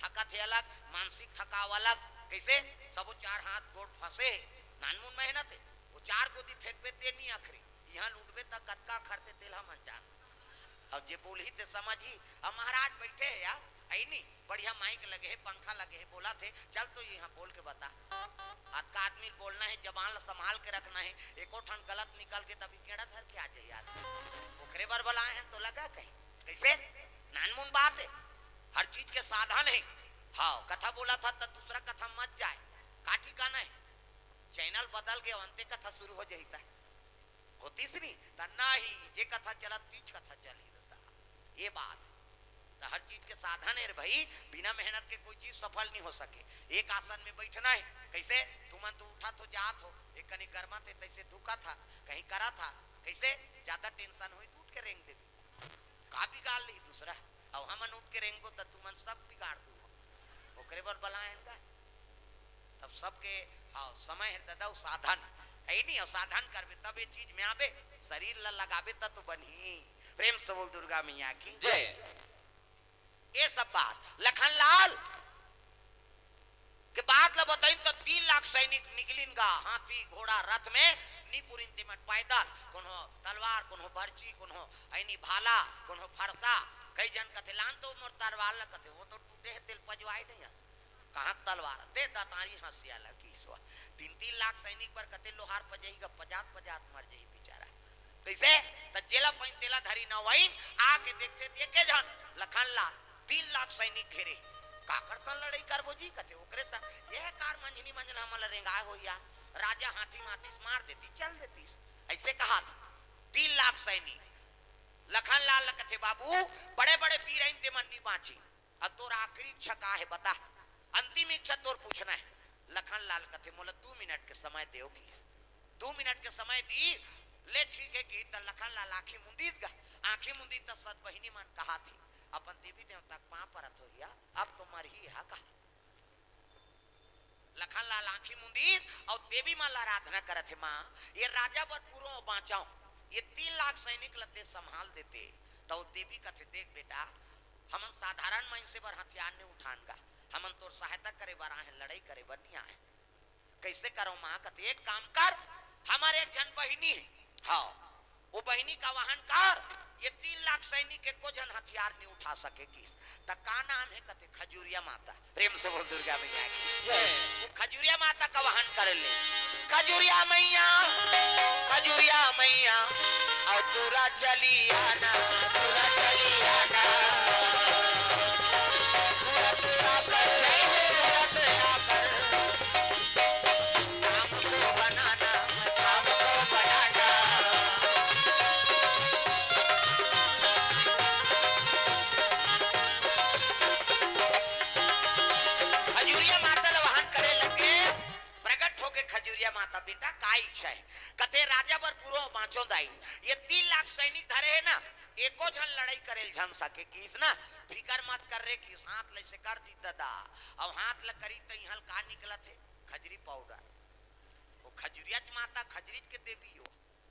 थकत हे अलग, मानसिक थकाव अलग। कइसे? सबो चार हाथ गोड़ फंसे हे, नानमुन मेहनत हे, वो चार गोदी फेंकबे ते नहीं अखरे, इहाँ लूटबे त कतका अखरथे तेला हमन जान। अब जे बोलही ते समझही। अब महाराज बैठे हे यार, है नी, बढ़िया माइक लगे हे, पंखा लगे हे, बोलत हे, चल तो इहाँ बोल के बता। अतका आदमी ल बोलना हे, जबान ल संभाल के रखना हे, एको ठन गलत निकल के तभी गेड़ा धर के आ जाही आदमी। ओकरे बर बलाए हन तो लगा कहीं। कइसे? नानमुन बात हे, हर चीज के साधन हे। हाँ, कथा बोलत हस त दूसरा कथा मत जाए, का ठिकाना हे? चैनल बदल के अंते कथा शुरू हो जाही त। होतिस नी, त नाही, जे कथा चलत, तीच कथा चलही ददा। ये बात। त हर चीज के साधन हे रे भई, बिना मेहनत के कोई चीज सफल नहीं हो सके। एक आसन में बैठना हे, कइसे? तुमन तो उठत हो, जात हो, एक कनी गरमत हे, तइसे धुकत हा, कहीं करत हा, कइसे? ज्यादा tension होही त उठ के रेंग देबे। का बिगाड़ लिही दूसरा? अब हमन उठ के रेंगबो त तुमन सब बिगाड़ दू। ओकरे बर बलाए हन का? तब सबके, हाँ, समय हे ददा, अउ साधन हे नी, अउ साधन करबे तब ये चीज में आबे, शरीर ला लगाबे तब तो बनही। प्रेम से बोल दुर्गा मैया की जय। ये सब बात लखन लाल के बात ला बताइन त तीन लाख सैनिक निकलिन गा, हाथी, घोड़ा, रथ में नी पुरिन, तेमन पैदल, कोनो तलवार, कोनो बरछी, कोनो है नी भाला, कोनो फरसा। कई झन कथे, "लान तो मोर तलवार ला," कथे, "वो तो टूटे हे, तेला पजवाए नहीं हस।" कहाँ तलवार? दे दतारी हँसिया ला किसवा। तीन तीन लाख सैनिक बर कते लोहार पजही गा, पजात पजात मर जही बेचारा। कइसे? त जेला पाइन तेला धरिन, अउ आइन, आके देखथे त एके झन लखन लाल, तीन लाख सैनिक घेरे। "काकर संग लड़ई करबो जी?" कथे, "ओकरे संग।" "ये कार मंझनी मंझन हमन ल रेंगाए होही या, राजा हाथी म आतिस, मार देतिस, चल देतिस।" अइसे कहाथे। तीन लाख सैनिक लखन लाल ल कथे, "बाबू, बड़े बड़े वीर आइन, तेमन नी बाँचिन।" अब तोर आखिरी इच्छा का हे बता, अंतिम इच्छा तोर पूछना हे। लखन लाल कथे, "मोला दू मिनट के समय देव," किहिस। दू मिनट के समय दी, ले ठीक हे किहिस। त लखन लाल आँखी मुंदीस गा, आँखी मुंदीस त सत बहिनी मन कहाथे, अपन देवी देवता के पाँव परत होही या, अब तो मरही हा कहा। लखन लाल आँखी मुंदीस अउ देवी माँ ला आराधना करत हे, "माँ, ये राजा बर पुरो बाँचाओ, ये तीन लाख सैनिक ला ते संभाल देते।" त वो देवी कथे, "देख बेटा, हमन साधारण मइनसे बर हथियार नहीं उठान गा, हमन तोर सहायता करे बर आए हन, लड़ई करे बर नहीं आए हन।" "कइसे करो माँ?" कथे, "एक काम कर, हमर एक झन बहिनी हे, हाँ, वो बहिनी का वाहन कर, ये तीन लाख सैनिक एको झन हथियार नहीं उठा सके किहिस।" "त का नाम हे?" कथे, "खजुरिया माता।" प्रेम से बोल दुर्गा मैया की जय। वो खजुरिया माता का वाहन कर ले। खजुरिया मैया, खजुरिया मैया, अउ दूरा चली आना, दूरा चली आना। दूरा दूरा कर, दूरा दूरा कर। काम को बनाना, काम को बनाना। खजुरिया माता ल वाहन करे लगे, प्रगट होके खजुरिया माता, "बेटा, का इच्छा हे?" कथे, "राजा बर पुरो बाँचो दाई, ये तीन लाख सैनिक धरे हे ना, एको झन लड़ई करे ल झन सके किहिस ना, फिकर मत कर रे," किहिस। हाथ ल अइसे कर दी ददा, अउ हाथ ल करी त इहाँ ल का निकलत हे? खजरी पाउडर। वो खजुरियाच माता, खजरीच के देवी हो।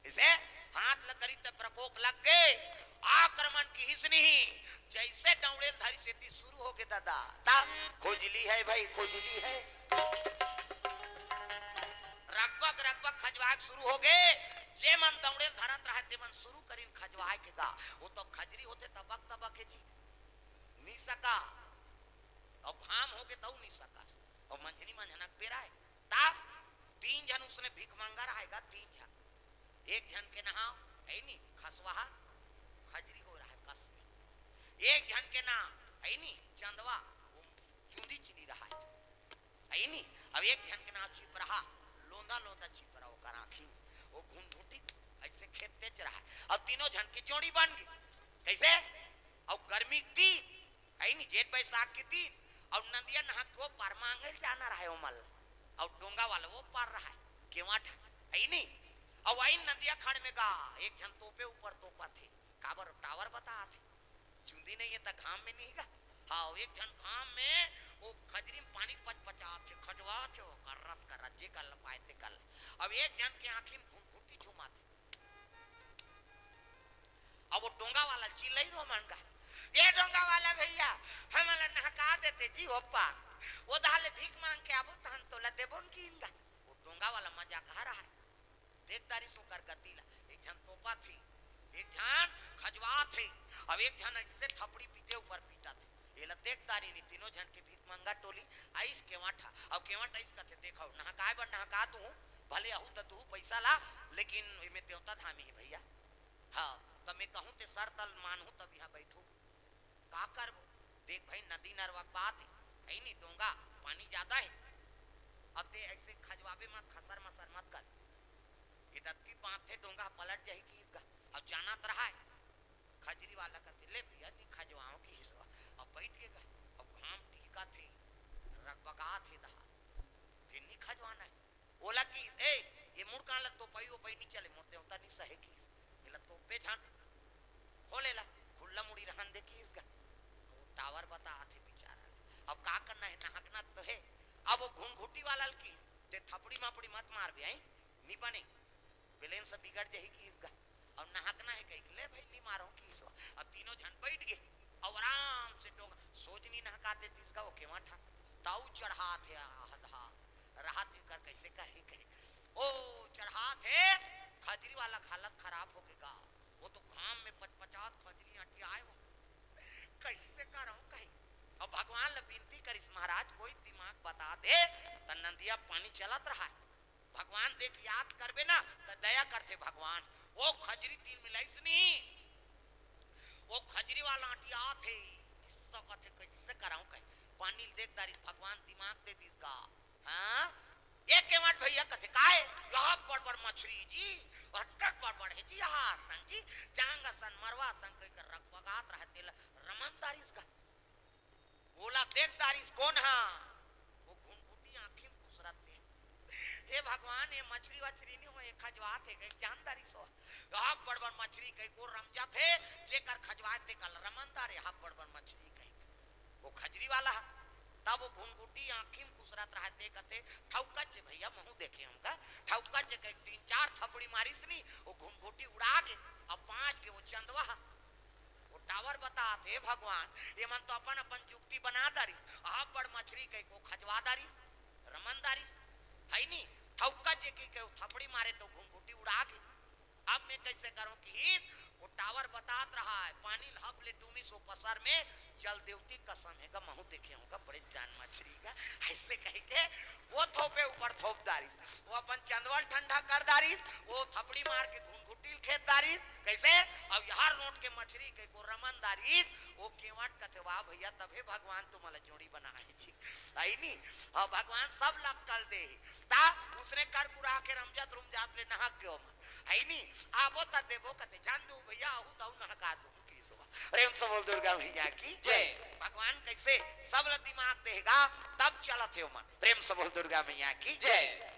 अइसे हाथ ल करी त प्रकोप लग गे, आक्रमण किहिस नहीं। जइसे डौड़े ल धरिस एती शुरू होगे ददा, तब खुजली हे भई, खुजली हे। रगबग रगबग खजवाए के शुरू होगे, जे मन दौड़े ल धरत रहय ते मन शुरू करिन खजवाए के गा। वो तो खजरी होथे तबक तबक हे जी, नी सका। अउ घाम होगे तउ नी सकस। अउ मंझनी मंझनक बेरा हे। तब तीन झन उसने भिखमंगा रहय गा, तीन झन। एक झन के नाव हे नी खसवाहा, खजरी हो रहय कस के। एक झन के नाव हे नी चंदवा, वो चुंदी चिनी रहय। हे नी, अब एक झन के नाव चिपरहा, लोंदा लोंदा चिपरा, ओकर आँखी में वो घुंघुटी अइसे खेदतेच रहय। अब तीनों झन के जोड़ी बन गे। कइसे? अउ गर्मी के दिन, हे नी, जेठ बैसाख के दिन, अउ नंदिया नहा के ओ पार मांगे ल जाना रहय ओमन ल, अउ डोंगा वाला ओ पार रहय, केवट हे, हे नी, अउ आइन नंदिया खड़ में गा, एक झन तोपे ऊपर तोपत हे, काबर टावर बतात हे, चुंदी नहीं हे त घाम में नहीं गा। हाँ, एक झन घाम में ओ खजरी में पानी पचपचात हे, खजवात हे, ओकर रस कर जे कर ल पाए ते कर ल। अब एक झन के आँखी में घुंघुटी झुमात हे। अब वो डोंगा वाला चिल्लाई रो मन गा, "ए डोंगा वाला भैया, हमन ल नहका देते जी ओ पार, ओ दहा ले भीख मांग के आबो तहन तोला देबो न कीन गा।" वो डोंगा वाला मजा कहा रहय, देख दारी सो कर गति ला, एक झन तोपत हे, एक झन खजवात हे, अब एक झन अइसे थपड़ी पीटे ऊपर पीटत हे। एला देख दारी नी, तीनों झन के भीख मंगा टोली। आइस केवट हा, अब केवट आइस कथे, "देखव, नहकाय बर नहका दूहूं, भले आहू त दूहू पइसा ला, लेकिन एमे देवता धामी हे भइया। हाँ, त मैं कहूं ते सर तल मानहूं तब इहां बइठहू। का करबो? देख भई, नदी नरवा के बात हे, हे नी डोंगा, पानी जादा हे। अब ते अइसे खजवाबे मत, खसर मसर मत कर। ए दतकी बांधथे, डोंगा पलट जाही," किहिस गा। अब जानत रहाय, खजरी वाला कथे, "ले भइया, नी खजवांव," किहिस वा। अब बइठ गे गा, अब घाम टिहकत हे, रगबगात हे दहा, फेर नी खजवाना हे। ओला किहिस, "ए, ए मुड़कान ल तोपई ओपई नी चले, मोर देवता नी सहे," किहिस। "एला तोपे झन, खोल एला, खुल्ला मुड़ी रहन दे," किहिस गा। अब वो टावर बतात हे बिचारा ल। अब का करना हे, नहकना तो हे। अब वो घुनघुटी वाला ल किहिस, "ते थपड़ी मपड़ी मत मारबे, आई? नी बने, बैलेंस बिगड़ जाही," किहिस गा। "अब नहकना हे," कहिके, "ले भई, नी मारंव," किहिस वा। अब तीनों झन बइठ गे, अब आराम से डोंगा, सोजनी नहका देतिस गा वो केवट हा। ताऊ चढ़ात हे, आह, आधा रहत हे कर, कइसे करही कहे। ओ चढ़ात हे, खजरी वाला के हालत खराब होगे गा। वो तो घाम में पचपचात खजरी अंटियाय वो। कइसे करंव कही। अब भगवान ल बिनती करिस, "महाराज, कोई दिमाग बता दे, त नदिया पानी चलत रहाय।" भगवान देख याद करबे ना, त दया करथे भगवान। ओ खजरी तीर मिलाइस नी, ओ खजरी वाला अंटियात हे, कइसे कथे, कइसे करंव कहे। पानी ल देख दारिस, भगवान दिमाग दे दिस गा। हाँ? ए केवट भइया कथे, "काय? यहाँ बड़ बड़ मछरी जी, अतक बड़ बड़ हे जी, यहाँ असन जी, जांग असन, मरवा असन," कहिके रगबगात रहे, तेला रमन दारिस गा। ओला देख दारिस कोन हा? वो घुनघुटी आँखी म खुसरत हे। "हे भगवान, ये मछरी वछरी नी हो, ये खजवात हे," कहिके जान दारिस वो। "यहाँ बड़ बड़ मछरी," कहिके वो रमजात हे, जेकर खजवात हे, तेकर ल रमन दारे, "यहाँ बड़ बड़ मछरी," कहिके। वो खजरी वाला हा। तब वो घुनघुटी आँखी म खुसरत रहे, ते कथे, "ठउकच हे भइया, महूं देखे हंव गा, ठउकच हे," कहिके तीन चार थपड़ी मारिस नी, वो घुनघुटी उड़ा गे। अब बांच गे वो चंदवा हा। वो टावर बतात हे, "भगवान, ये मन तो अपन अपन जुक्ति बना दारी, आप बड़ मछरी कहिके वो खजवा दारिस, रमन दारिस, हे नी, ठउकच हे कहिके वो थपड़ी मारे तो घुनघुटी उड़ा गे।" अब मैं कइसे करंव किहिस, वो टावर बतात रहाय, पानी ल हप ले डूमिस, वो पसर में जल देवती कसम हे गा, महूं देखे हंव गा, बड़े जान मछरी गा, अइसे कहिके वो थोपे ऊपर थोप दारिस, वो अपन चंदवा ल ठंडा कर दारिस, वो थपड़ी मार के घुनघुटी ल खेद दारिस, कइसे? अब यहाँ नोट के मछरी कहिके वो रमन दारिस, वो केवट कथे, "वाह भइया, तभे भगवान तुमन ला जोड़ी बनाए हे जी।" हे नी? अब भगवान सब ला अक्कल दे हे। ता उसने कर कुरा के रमजात रुमजात ले नहक गे ओमन। हे नी? आबो त देबो कथे, "जान दू भइया, आहू तहू नहका दू," किहिस वा। प्रेम से बोल दुर्गा मैया की जय। जय। भगवान कइसे सब ला दिमाग दे हे गा, तब चलत हे ओमन। प्रेम से बोल दुर्गा मैया की जय।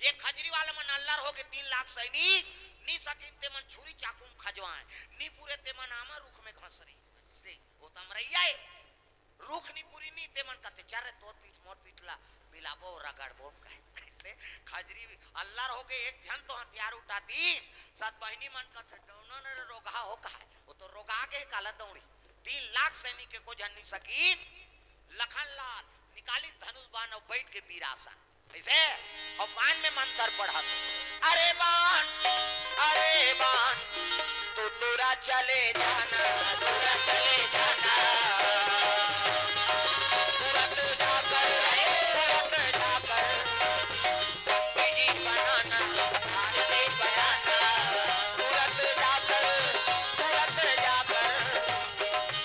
ये खजरी वाला मन अल्लर होगे, तीन लाख सैनिक, नी सकिन तेमन छुरी चाकू म खजवाय, नी पुरे तेमन आमा रुख में घसरी। से, वो त अमरइया हे। रुख नी पुरी नी, तेमन कथे, "चल रे, तोर पीठ मोर पीठ ला मिलाबो, रगड़बो," कहे। कइसे? खजरी अल्लर होगे, एक झन तो हथियार उठा दीन, सत बहिनी मन कथे, "डौना न रे रोगहा हो," कहे। वो तो रोगा गे, काला दौड़ी। तीन लाख सैनिक एको झन नी सकिन। लखन लाल निकालिस धनुष बाण अउ बइठ गे बीरासन। कइसे? अउ बाण में मंतर पढ़त, "अरे बाण, अरे बाण, तू दूरा चले जाना, दूरा चले जाना, तुरंत जाकर, तुरंत जाकर पंडित जी बनाना, पंडित जी बनाना, तुरंत जाकर, तुरंत जाकर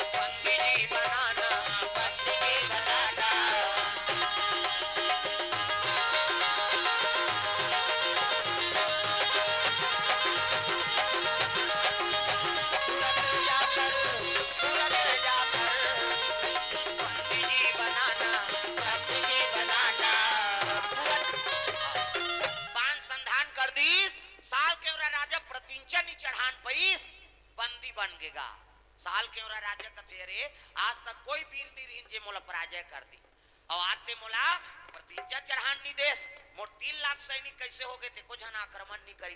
पंडित जी बनाना, पंडित जी बनाना।" तुरंत जाकर, तुरंत जाकर पंडित जी बनाना, पंडित जी बनाना। तुरंत बाण संधान कर दीस, साल केवरा राजा प्रतिंचा नी चढ़ान पइस, बंदी बन गे गा। साल केवरा राजा कथे, "अरे, आज तक कोई बीर नी रिहिन जे मोला पराजय कर दी, अउ आज ते मोला प्रतिंचा चढ़ान नी देस, मोर तीन लाख सैनिक कइसे होगे, ते एको झन आक्रमण नी करी।"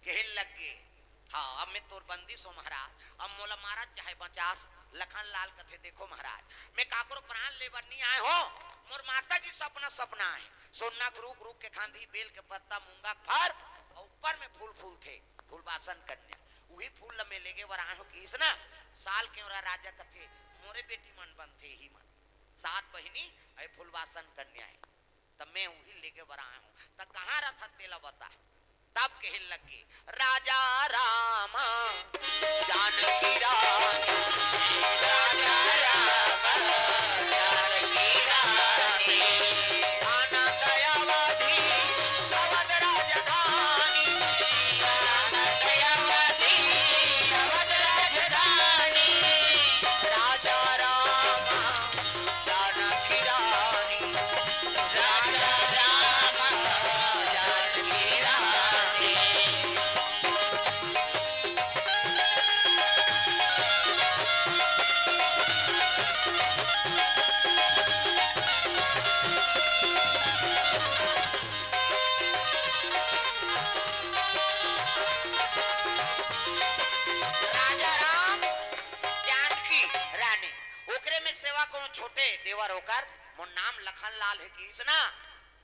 कहे लगे, "हाँ, अब मैं तोर बंदी सों महाराज, अब मोला मारस चाहे बचास।" लखन लाल कथे, "देखो महाराज, मैं काकरो प्राण ले बर नी आय हों, मोर माता जी सपना सपना हे, सोना के रूख, रूख के खांधी, बेल के पत्ता, मूंगा के फर, अउ ऊपर में फूल फूलथे, फूलबासन कन्या, उही फूल ल मैं लेगे बर आय हों," किहिस ना। साल केवरा राजा कथे, मोरे बेटी मन बनथे ही मन। सात बहिनी, अय फुलवासन कन्या हे। त मैं उही लेके बर आए हूँ। त कहाँ रथत तेला बता। तब कहे लगे, राजा राम जानकी रानी, राजा राम जानकी रानी, आनंद अवधि अवध राजधानी, आनंद अवधि अवध राजधानी, राजा राम जानकी रानी, राजा राम जानकी रानी। राजा राम जानकी रानी, ओकरे में सेवा कोनो छोटे देवर ओकर, मोर नाम लखन लाल हे किहिस ना।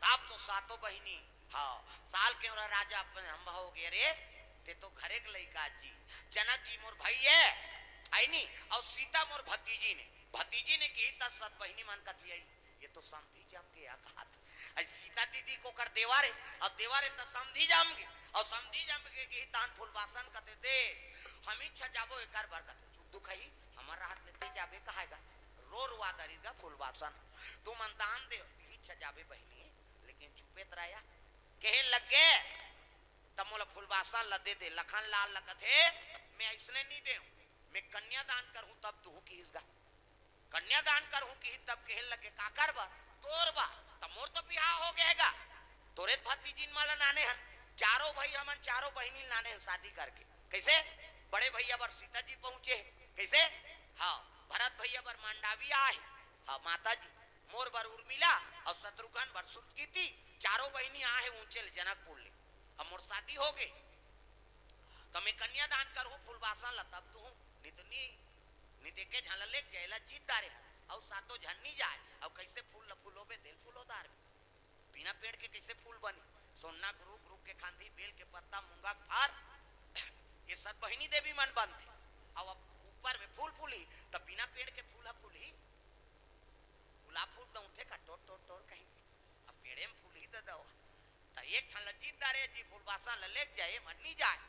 तब तो सातों बहिनी, हाँ, साल के ओरा राजा अपन हम हो गे रे, ते तो घरे के लइका जी, जनक जी मोर भाई हे, है नी, अउ सीता मोर भतीजी ने, भतीजी ने किही त सत बहिनी मन कथी आई, ये तो समधी जम गे या कहत। अई सीता दीदी के ओकर देवर हे, अउ देवर हे त समधी जम गे, अउ समधी जम गे किही तान फुलवासन कथे दे, हम इच्छा जाबो एकर बर कथे, चुप दुखही, हमर राहत लेते जाबे कहायगा, रो रुआ दरिस गा फुलवासन, तू मन दान दे, इच्छा जाबे बहिनी, लेकिन चुपेत रहा। कहे लगे, त मोला फुलवासन ल दे दे। लखन लाल ल कथे, मैं अइसने नी देहूं, मैं कन्यादान करहूं तब दूहूं किहिस गा। कन्यादान करहूं किहिस तब कहे लगे, काकर बर? तोर बर। त मोर तो बिहाव हो गे हे गा, तोरे भतीजिन मन ल नाने हन, चारों भाई हमन चारों बहिनी ल नाने हन शादी करके। कइसे? बड़े भैया बर सीता जी पहुंचे हे। कइसे? हाँ, भरत भैया बर मांडावी आहे, हाँ माता जी, मोर बर उर्मिला अउ शत्रुघ्न बर सुरकीति, चारों बहिनी आहे ऊंचे ले जनकपुर ले। अब मोर शादी हो गे, त मैं कन्यादान करहूं फुलवासन ल तब दूहूं, नी तो नी, नी देखे झन ल लेके जाए ला जीत दारे हर, अउ सातों झन नी जाए, अउ कइसे फूल ल फुलोबे तेल फुलो दार में। बिना पेड़ के कइसे फूल बनी? सोन्ना के रूख, रूख के खांधी, बेल के पत्ता, मूंगा के फार, ये सब बहिनी देवी मन बनथे। अब, अब ऊपर में फूल फूलही, त बिना पेड़ के फूल ह फूलही? गुलाब फूल दउथे का टोर टोर टोर कहिके? अब पेड़े में फूलही त दवा। त एक ठन ल जीत दारे जी, फुलवासन ल लेके जाए, मन नी जाए।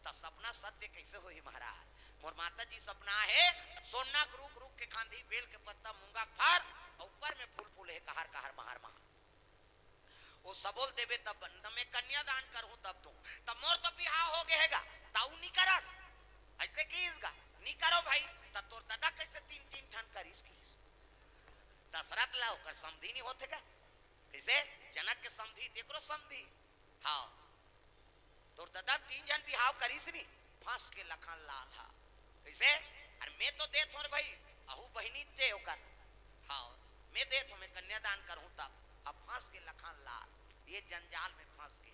त सपना सत्य कइसे होही महाराज? मोर माता जी सपना हे, सोन्ना के रूख, रूख के खांधी, बेल के पत्ता, मूंगा के फार, अउ ऊपर में फूल फूले हे, कहार कहार महार महार। ओ सबो ल देबे तब बन, त मैं कन्यादान करहूं तब दूं। त मोर तो बिहाव हो गे हे गा, त अउ नी करस। अइसे किहिस गा, नी करो भाई, त तोर ददा कइसे तीन तीन ठन करिस किहिस? दशरथ ला ओकर समधी नी होथे गा? कइसे? जनक के समधी, तेकरो समधी। हाँ। तोर ददा तीन झन बिहाव करिस नी, फंस के लखन लाल हा। कइसे? अरे मैं तो देत हों रे भाई, अहू बहिनी ते ओकर। हाँ, मैं देत हों, मैं कन्यादान करहूं तब। अब फंस के लखन लाल, ये जंजाल में फंस गे।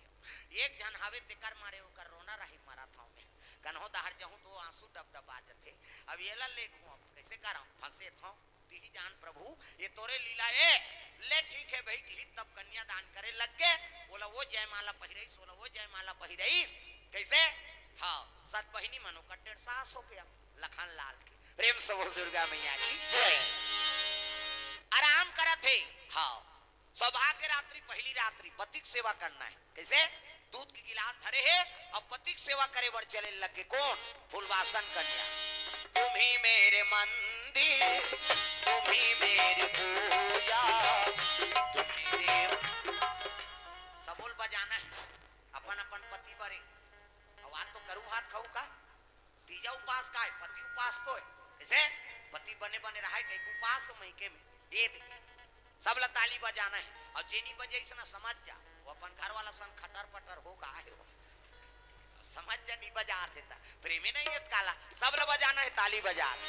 एक झन हावे तेकर मारे ओकर रोना राही मरत हंव मैं। कन्हो डहर जहूं तो आंसू डबडबा जथे। अब येला लेगहूं, अब कइसे करंव, फंसेत हंव। तिही जान प्रभु, ये तोरे लीला ए। ले ठीक हे भाई, किहिस तब कन्यादान करे लग गे। ओला वो जयमाला पहिरइस, ओला वो जयमाला पहिरइस। कइसे? हाँ, सत बहिनी मन ओकर डेढ़ सास हो गे अब लखन लाल के। प्रेम से बोल दुर्गा मैया की जय। आराम करत हे। हाँ, सौभाग्य रात्रि, पहली रात्रि, पति के सेवा करना हे। कइसे? दूध के गिलास धरे हे, अब पति के सेवा करे बर चले लग गे। कोन? फुलवासन कन्या। तुम ही मेरे मंदिर, तुम ही मेरी पूजा, तुम ही देव। सबो ल बजाना हे अपन अपन पति बर। अब आज तो करू भात खाऊ का? तीजा उपास का हे? पति उपास तो हे। कइसे? पति बने बने रहे, कहीं उपास मइके में। ये दे। सब ला ताली बजाना हे। अउ जे नी बजाइस ना, समझ जा, वो अपन घर वाला संग खटर पटर हो गा हे वो। समझ जा, नी बजात हे त। प्रेमे नहीं हे त काला। सब ला बजाना हे, ताली बजा के।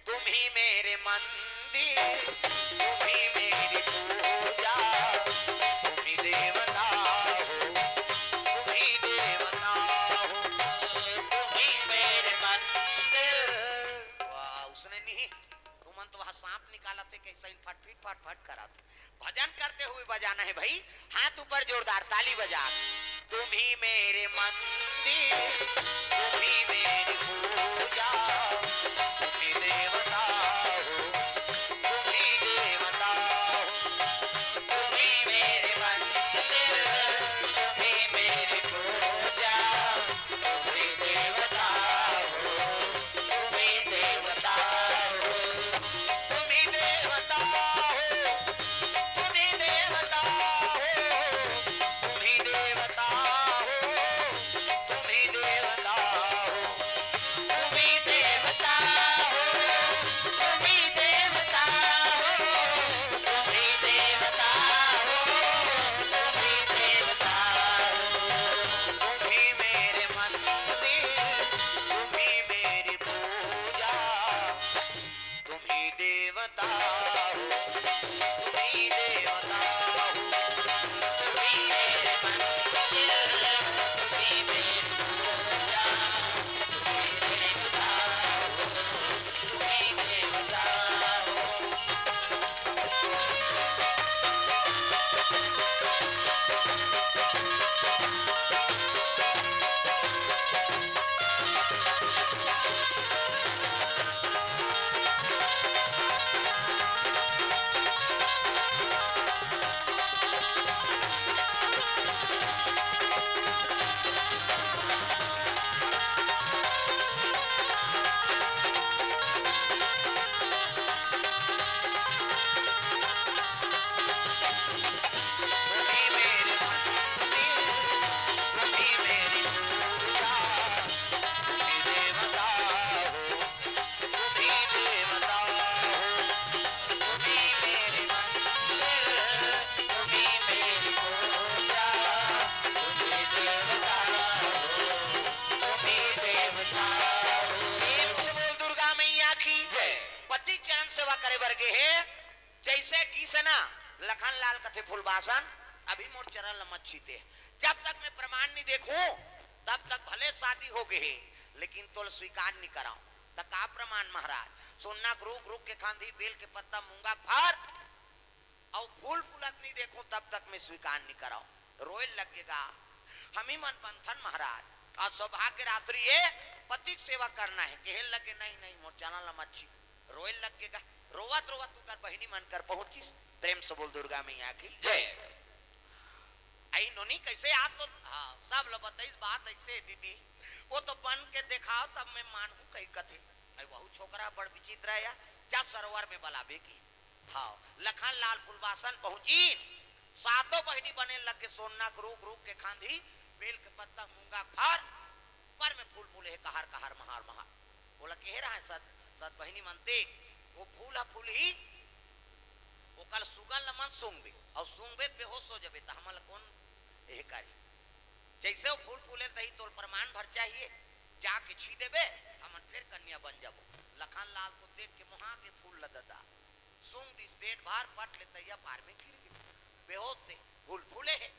तुम ही मेरे मंदिर, तुम ही मेरी पूजा, तुम ही देवता हो, तुम ही देवता हो, तुम ही मेरे मंदिर। वाह, उसने नहीं, तुमन तो वहां सांप निकालत हे, कइसे इन फटफिट फटफट करत। भजन करते हुए बजाना हे भाई, हाथ ऊपर जोरदार ताली बजा। तुम ही मेरे मंदिर, तुम ही मेरी पूजा, तुम ही देवता हो, करे बर गे हे, जइसे गिस ना, लखन लाल कथे, "फूलबासन, अभी मोर चरण ल मत छीते। जब तक मैं प्रमाण नहीं देखूं, तब तक भले शादी हो गे हे, लेकिन तोल स्वीकार नहीं कराऊं।" "त का प्रमाण महाराज?" "सोन्ना के रूख, रूख के खांधी, बेल के पत्ता, मूंगा के फर, अउ फूल फूलत नहीं देखूं, तब तक मैं स्वीकार नहीं कराऊं।" रोए लग गे गा, "हमी मन बनथन महाराज, आज सौभाग्य रात्रि हे, पति के सेवा करना हे।" कहे लगे, "नहीं, नहीं, मोर चरण ल मत छीत।" रोए लग गे गा, रोवत रोवत उकर बहिनी मन कर पहुंचिस। प्रेम से बोल दुर्गा मैया की जय। आई नोनी कइसे याद तो, हाँ, सब ल बताइस बात अइसे दीदी, "वो तो बन के देखाव तब मैं मानहूं," कहि कथे। आई वहू छोकरा बड़ विचित्र हे या, "जा सरोवर में बलाबे" कहि। हाँ, लखन लाल फुलबासन पहुंचिन, सातों बहिनी बने लग गे, सोन्ना के रूख, रूख के खांधी, बेल के पत्ता, मूंगा के फर, ऊपर में फूल फूले हे, कहर कहर, महार महार। ओला कहे रहय सत, सत बहिनी मन, "देख, वो फूल ह फूलही, ओकर सुगंध ल मन सूंघबे, अउ सूंघबे त बेहोश हो जबे, त हमन ल कोन एह करी? जइसे वो फूल फूले तही तोर प्रमाण भर चाहिए, जाके छी देबे, हमन फेर कन्या बन जाबो।" लखन लाल तो देख के मोहा गे फूल ल ददा, सूंघ दिस, पेट भर पट ले तइया पार में गिर गे, बेहोश से फूल फूले हे।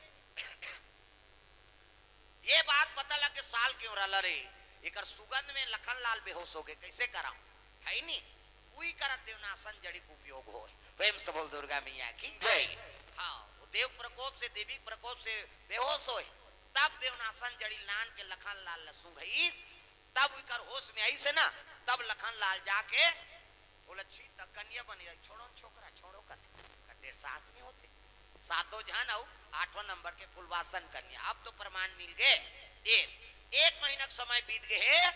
ये बात पता लग के साल के ओरा लरे, एकर सुगंध में लखन लाल बेहोश हो गे, कइसे कराऊं? है नी, उही करत देवनासन जड़ी के उपयोग होय। प्रेम से बोल दुर्गा मैया की जय। हाँ, वो देव प्रकोप से, देवी प्रकोप से बेहोश होय, तब देवनासन जड़ी लान के लखन लाल ल सूंघई, तब उकर होश में आइस ना, तब लखन लाल जाके बोला, "छी, त कन्या बन जाई, छोड़ो न छोकरा, छोड़ो," कथे। कतेर सास नहीं होते, सातों झन अउ आठवां नंबर के फुलवासन कन्या। अब तो प्रमाण मिल गे। ए, एक महीना के समय बीत गे हे,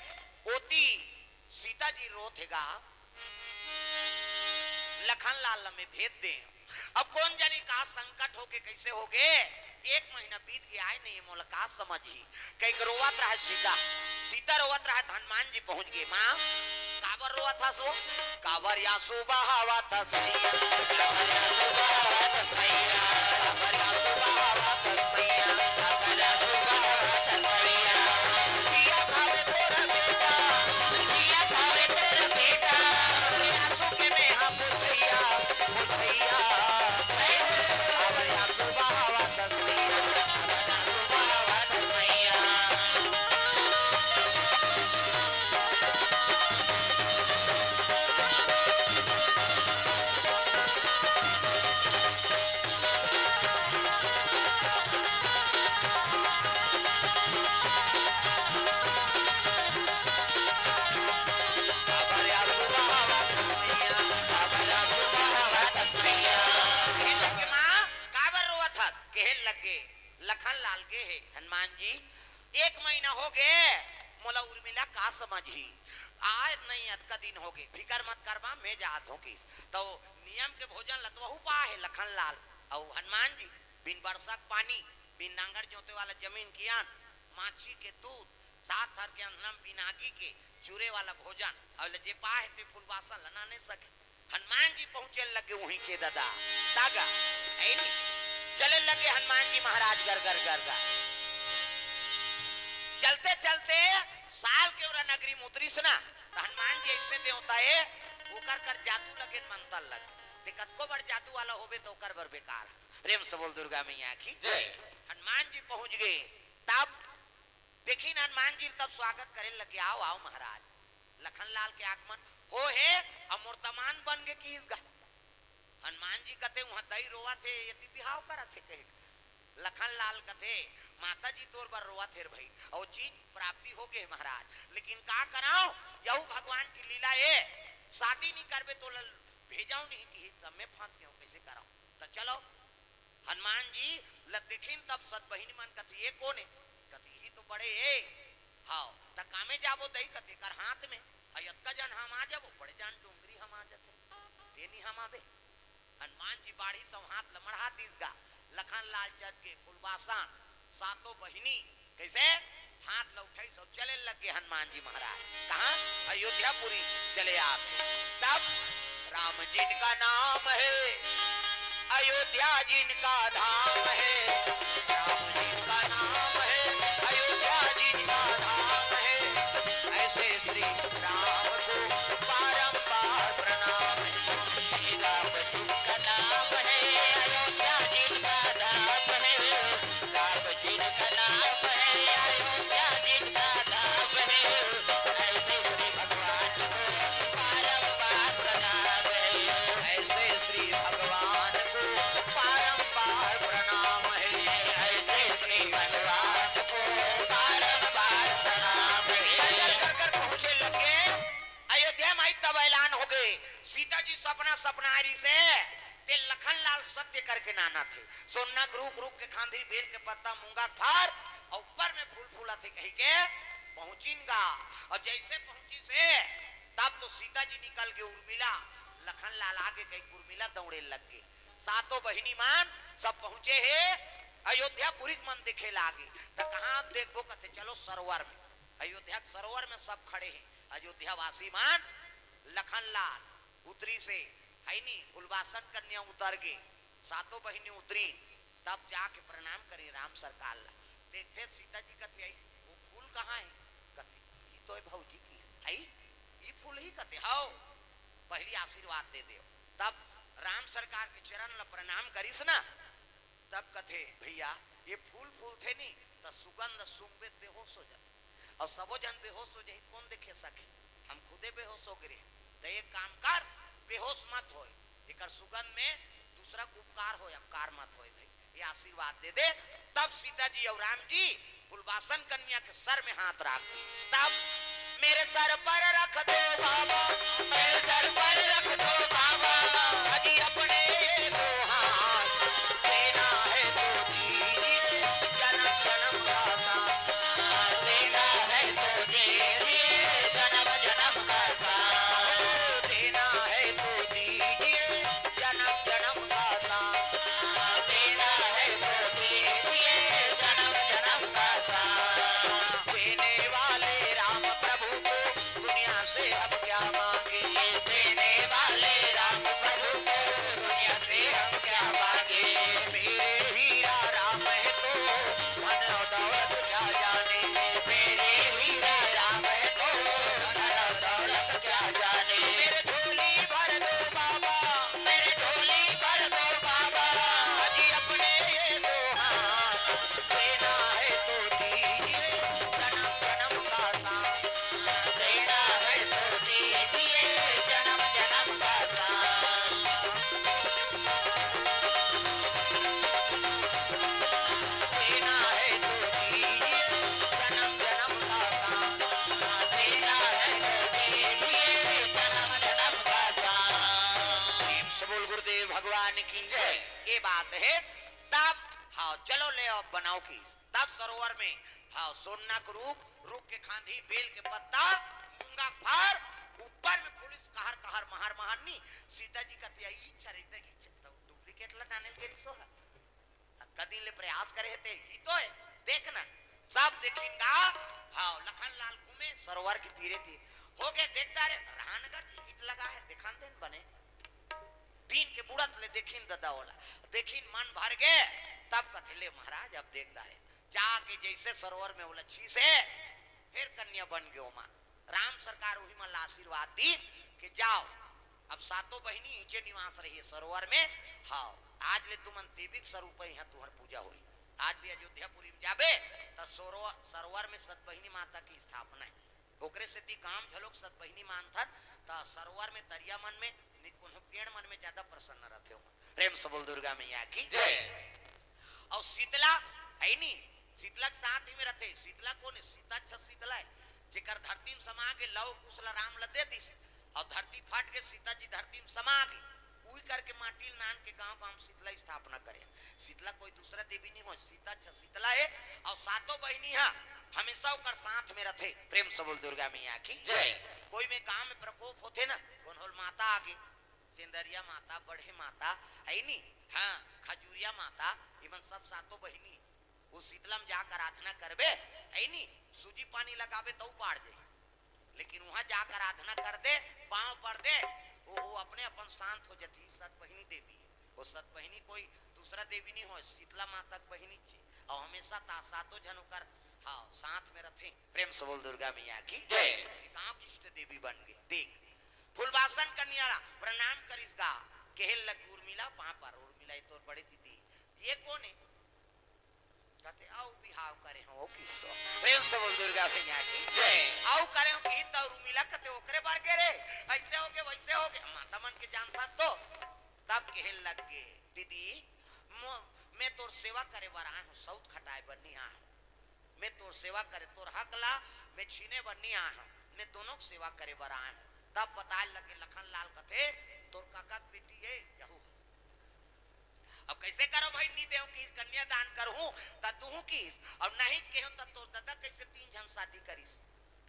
ओती सीता जी रोत हे गा, लखन लाल ल मैं भेज दे। अब कोन जनी का संकट होके कइसे हो गे, एक महीना बीत गे, आय नहीं, मोला का समझही? कहिके रोवत रहय सीता। सीता रोवत रहय त हनुमान जी पहुंच गे। माँ, काबर रोवत हस वो? काबर आंसू बहावत हस मैया? काबर आंसू बहावत हस मैया? काबर आंसू बहावत हस मैया? काबर आंसू बहावत हस मैया? जियत हवे तोर बेटा, जियत हवे तोर बेटा, आंसू के मैं हा पोछइया, पोछइया। काबर आंसू बहावत हस मैया? काबर रोवत हस? कहे लगे, लखन लाल गे हे, हनुमान जी, एक महीना हो गे, मोला उर्मिला का समझही? आय नहीं, अतका दिन हो गे, फिकर मत करबा, मैं जात हों किस। तो नियम के भोजन ल तो वहू पाहे लखन लाल, अउ हनुमान जी बिन बरसा के पानी, बिन नांगर जोते वाला जमीन के अन्न, माछी के दूध, सात थर के अंधनम, बिन आगी के चूरे वाला भोजन, अउ ले जे पाहे ते फुलवासन ल ना नहीं सके। हनुमान जी पहुंचे लगे उहीं चे ददा। तागा, ऐनी, चले लगे हनुमान जी महाराज गर गर गर गर। चलते चलते साल के ओरा नगरी में उतरिस ना, त हनुमान जी अइसे देवता ए, ओकर कर जादू लगे न मंतर लगे। ते कतको बड़ जादू वाला होबे त ओकर बर बेकार हस। प्रेम से बोल दुर्गा मैया की जय। हनुमान जी पहुंच गे, तब देखिन हनुमान जी तब स्वागत करे लगे, "आओ, आओ महाराज।" लखन लाल के आगमन हो हे, अउ मोर दमांद बन गे किहिस गा। हनुमान जी कथे, "उहां दई रोवत हे, एती बिहाव करत हे," कहे। लखन लाल कथे, "माता जी तोर बर रोवत हे रे भई, अउ चीज प्राप्ति हो गे महाराज, लेकिन का करांव, यहू भगवान की लीला ए, शादी नहीं करबे तो लल भेजाव नहीं किहिस, सब में फंस गेंव, कइसे करांव?" त चलो, हनुमान जी ल देखिन तब सत बहिनी मन कथे, "ये कोन हे?" कथे, "इही तो बड़े हे।" "हाव, त कामे जाबो दई?" कथे, "कर हाथ में।" "अइ अतका जन हम आ जाबो?" "बड़े जान डोंगरी हम आ जाथे, ते नहीं हम आबे।" हनुमान जी बाढ़िस अउ हाथ ल मढ़ा दिस गा। लखन लाल जग गे फुलबासन, सातों बहिनी कइसे हाथ ल उठाइस अउ चले लगे हनुमान जी महाराज। कहाँ? अयोध्यापुरी चले आथे। तब राम जिनका नाम है, अयोध्या जिनका धाम है। राम जिनका नाम है, अयोध्या जिनका धाम है। ऐसे श्री राम को बारंबार प्रणाम है। सपना सपना रिहिसे, ते लखन लाल सत्य करके नाना थे। सोन्ना के रूख, रूख के खांधी, बेल के पत्ता, मूंगा के फार, अउ ऊपर में फूल फूला थे कही के पहुंचिन गा। अउ जैसे पहुंचिसे, तब तो सीता जी निकल गे, उर्मिला, लखन लाल आगे कही, उर्मिला दौड़े लग गे। सातों बहिनी मन सब पहुंचे हे अयोध्यापुरी के मन देखे लागे। त कहाँ अब देखबो कथे, चलो सरोवर में। अयोध्या के सरोवर में सब खड़े हे। अयोध्यावासी मन, लखन लाल उतरिसे, है नी, फुलवासन कन्या उतर गे, सातों बहिनी उतरी, तब जाके प्रणाम करी राम सरकार ला। देखथे सीता जी कथे, "आई, वो फूल कहाँ हे?" कथे, "ई तो हे भौजी की।" "आई, ई फूल ही?" कथे, "हव।" "पहली आशीर्वाद दे देव।" तब राम सरकार के चरण ला प्रणाम करिस ना, तब कथे, "भैया, ये फूल फूलथे नी, त सुगंध सूंघबे त बेहोश हो जाथे। अउ सबो झन बेहोश हो जाही, कोन देखे सकही? हम खुदे बेहोश हो गे रेहेन। त एक काम कर, बेहोश मत होय, एकर सुगंध में दूसरा के उपकार होय, अपकार मत होय भाई, ये आशीर्वाद दे दे।" तब सीता जी अउ राम जी फुलवासन कन्या के सर में हाथ रख दी। तब, "मेरे सर पर रख दो बाबा, मेरे सर पर रख दो बाबा, अजी अपने ये दो हाथ, देना है तो दीजिए जन्म जन्म का साथ, देना है तो दीजिए जन्म जन्म का साथ, देना है तो दीजिए जन्म जन्म का साथ, देना है तो दीजिए जन्म जन्म का साथ।" देने वाले राम प्रभु को दुनिया से हम क्या मांगे? देने वाले राम प्रभु को दुनिया से हम क्या मांगे? मेरे हीरा राम है तो धन और दौलत क्या जाने? मेरे हीरा राम है तो धन और दौलत क्या जाने? मेरे झोली भर दो बाबा, मेरे झोली भर दो बाबा, अजी अपने ये दो हाथ, देना है तो दीजिए जन्म जन्म का साथ, देना है तो दीजिए जन्म जन्म का साथ, देना है तो दीजिए जन्म जन्म का साथ, देना है तो दीजिए जन्म जन्म का साथ। प्रेम से बोल गुरुदेव भगवान की जय। ये बात है। तब, हाँ, चलो ले आओ, बनाओ की। तब सरोवर में, हाँ, सोना के रूख, रूख के खांधी, बेल के पत्ता, मूंगा के फार, ऊपर में फूलिस कहर कहर, महर महर नी। सीता जी कथे, "ई छरे त, ई छ-, तो डुप्लीकेट ला टाने के रिसो है।" कदिन ले प्रयास करे हे ते ही तो है। देख ना, सब देखिन गा। हाँ, लखन लाल घूमे सरोवर के तीरे तीर। हो गे, देखता रे, राहनगर टिकट लगा है, देखान देन बने। दिन के बुड़त ले देखिन ददा ओला, देखिन मन भर गे, तब कथे, "ले महाराज, अब देख डारे।" जाके जैसे सरोवर में ओला छीसे, फिर कन्या बन गे ओमा। राम सरकार उही मन ला आशीर्वाद दी कि जाओ, अब सातों बहिनी इचे निवास रहिए सरोवर में। हाँ, आज ले तुमन देवी के स्वरूप है, यहाँ तुहर पूजा होई। आज भी अयोध्यापुरी में जाबे त सरो-, सरोवर में सतबहिनी माता की स्थापना है। ओकरे सेती गांव झलोक सतबहिनी मानथन, त सरोवर में, तरिया मन में, नि-, कोनो पेड़ मन में ज्यादा प्रसन्न रथे ओमन। प्रेम से बोल दुर्गा मैया की जय। अउ शीतला है नी, शीतला के साथ ही में रथे। शीतला कोन है? सीता छ शीतला है, जेकर धरती में समा के लव कुश ल राम ल दे दिस, अउ धरती फट के सीता जी धरती में समा गे। उही करके माटी ल नान के गांव गांव शीतला स्थापना करे। शीतला कोई दूसरा देवी नहीं हो, सीता छ शीतला है। अउ सातों बहिनी हा हमेशा ओकर साथ में रथे। प्रेम से बोल दुर्गा मैया की जय। कोई में गांव में प्रकोप होथे ना, कोन होल माता आगे, सेंदरिया माता, बढ़े माता, है नी, हाँ, खजूरिया माता, इमन सब सातों बहिनी। वो शीतला में जाकर आराधना करबे, है नी, सूजी पानी लगाबे तो बाढ़ जाई। लेकिन वहां जाकर आराधना कर दे, पांव पर दे, वो, वो अपने अपन शांत हो जाती। सतबहिनी देवी है, वो सतबहिनी कोई दूसरा देवी नहीं हो, शीतला माता के बहिनी छे। और हमेशा ता सातों झन ओकर, हाँ, साथ में रथे। प्रेम से बोल दुर्गा मैया की जय। ये गांव की इष्ट देवी बन गई। देख, फुलवासन कन्या ला प्रणाम करिस गा, कहे लग उर्मिला, पांव पर, "उर्मिला, ये तोर बड़े दीदी, ये कोन है?" कथे, "अउ बिहाव करे हो, ओ किसो।" प्रेम से बोल दुर्गा मैया की जय। "अउ करे हो कि त उर्मिला कथे ओकरे बर गे रे, ऐसे हो गे, वैसे हो गे, माता मन के जानता तो।" तब कहे लग गे, "दीदी, मो-, मैं तोर सेवा करे बर आए हूँ, सौत खटाए बर नहीं आए हूँ। मैं तोर सेवा करे, तोर हक ला मैं छीने बर नहीं आए हूँ, मैं दोनों के सेवा करे बर आए हूँ।" तब बताए लगे लखन लाल कथे, "तोर काका के बेटी हे, यहू।" अब कैसे करो भाई, नी देव किहिस कन्यादान करहूं, त दूहूं किहिस, अउ नहिच केहेंव त तोर ददा कैसे तीन झन शादी करिस?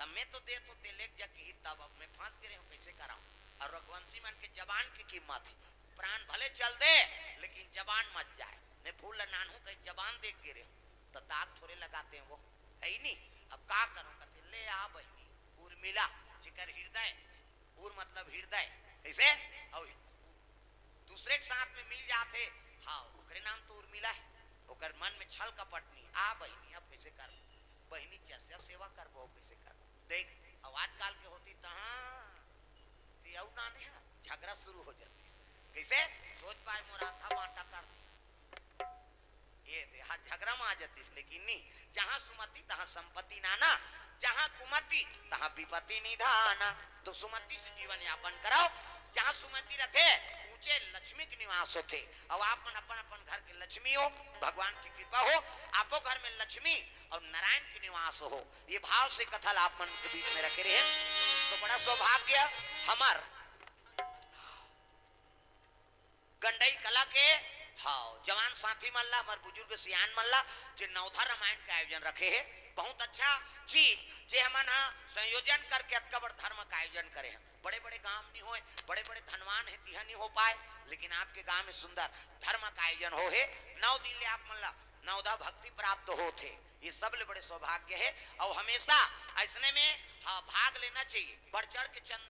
तब मैं तो देत हों, ते लेग जा किहिस, तब अब मैं फंस गे रेहेंव, कैसे करांव? अउ रघुवंशी मन के जबान के कीमत हे, प्राण भले चल दे, लेकिन जबान मत जाए। मैं फूल ल नानहूं कहिके जबान दे गे रेहेंव, त दाग थोरे लगातेंव वो, हे नी? अब का करों? कथे, "ले आ बहिनी, उर्मिला, जेकर हृदय, उर मतलब हृदय, कैसे? अउ दूसरे के साथ में मिल जाथे, हाँ, ओकरे नाम तो उर्मिला हे, ओकर मन में छल कपट नहीं। आ बहिनी, अब कैसे करबो? बहिनी जस जस सेवा करबो, कैसे करबो?" देख, अब आजकल के होतिस तहां, ते अउ नाने हा, झगड़ा शुरू हो जातिस। कैसे? सोच पाए मोर आधा बांटा कर। ये दे, हाँ, झगड़ा में आ जातिस, लेकिन नी, जहां सुमति तहां संपत्ति नाना, जहां कुमति तहां विपत्ति निधाना। तो सुमति से जीवन यापन कराओ, जहां सुमति रथे, ऊंचे लक्ष्मी के निवास होथे। अउ आप मन अपन अपन घर के लक्ष्मी हो, भगवान की कृपा हो, आपो घर में लक्ष्मी अउ नारायण के निवास हो, ये भाव से कथा ला आप मन के बीच में रखे रेहेन, तो बड़ा सौभाग्य हमर गंडई कला के, हाँ, जवान साथी मन ला, हमर बुजुर्ग सियान मन ला, जे नवधा रामायण के आयोजन रखे हे, बहुत अच्छा चीज, जे हमन ह संयोजन करके अतका बड़ धर्म के आयोजन करे हन। बड़े-बड़े गांव नी होय, बड़े-बड़े धनवान हे, तिहा नी हो पाए, लेकिन आपके गांव में सुंदर धर्म के आयोजन हो हे। नौ दिन ले आप मन ला नवधा भक्ति प्राप्त होत हे, ये सब ले बड़े सौभाग्य हे। अउ हमेशा अइसने में, हाँ, भाग लेना चाहिए, बढ़ चढ़ के चंद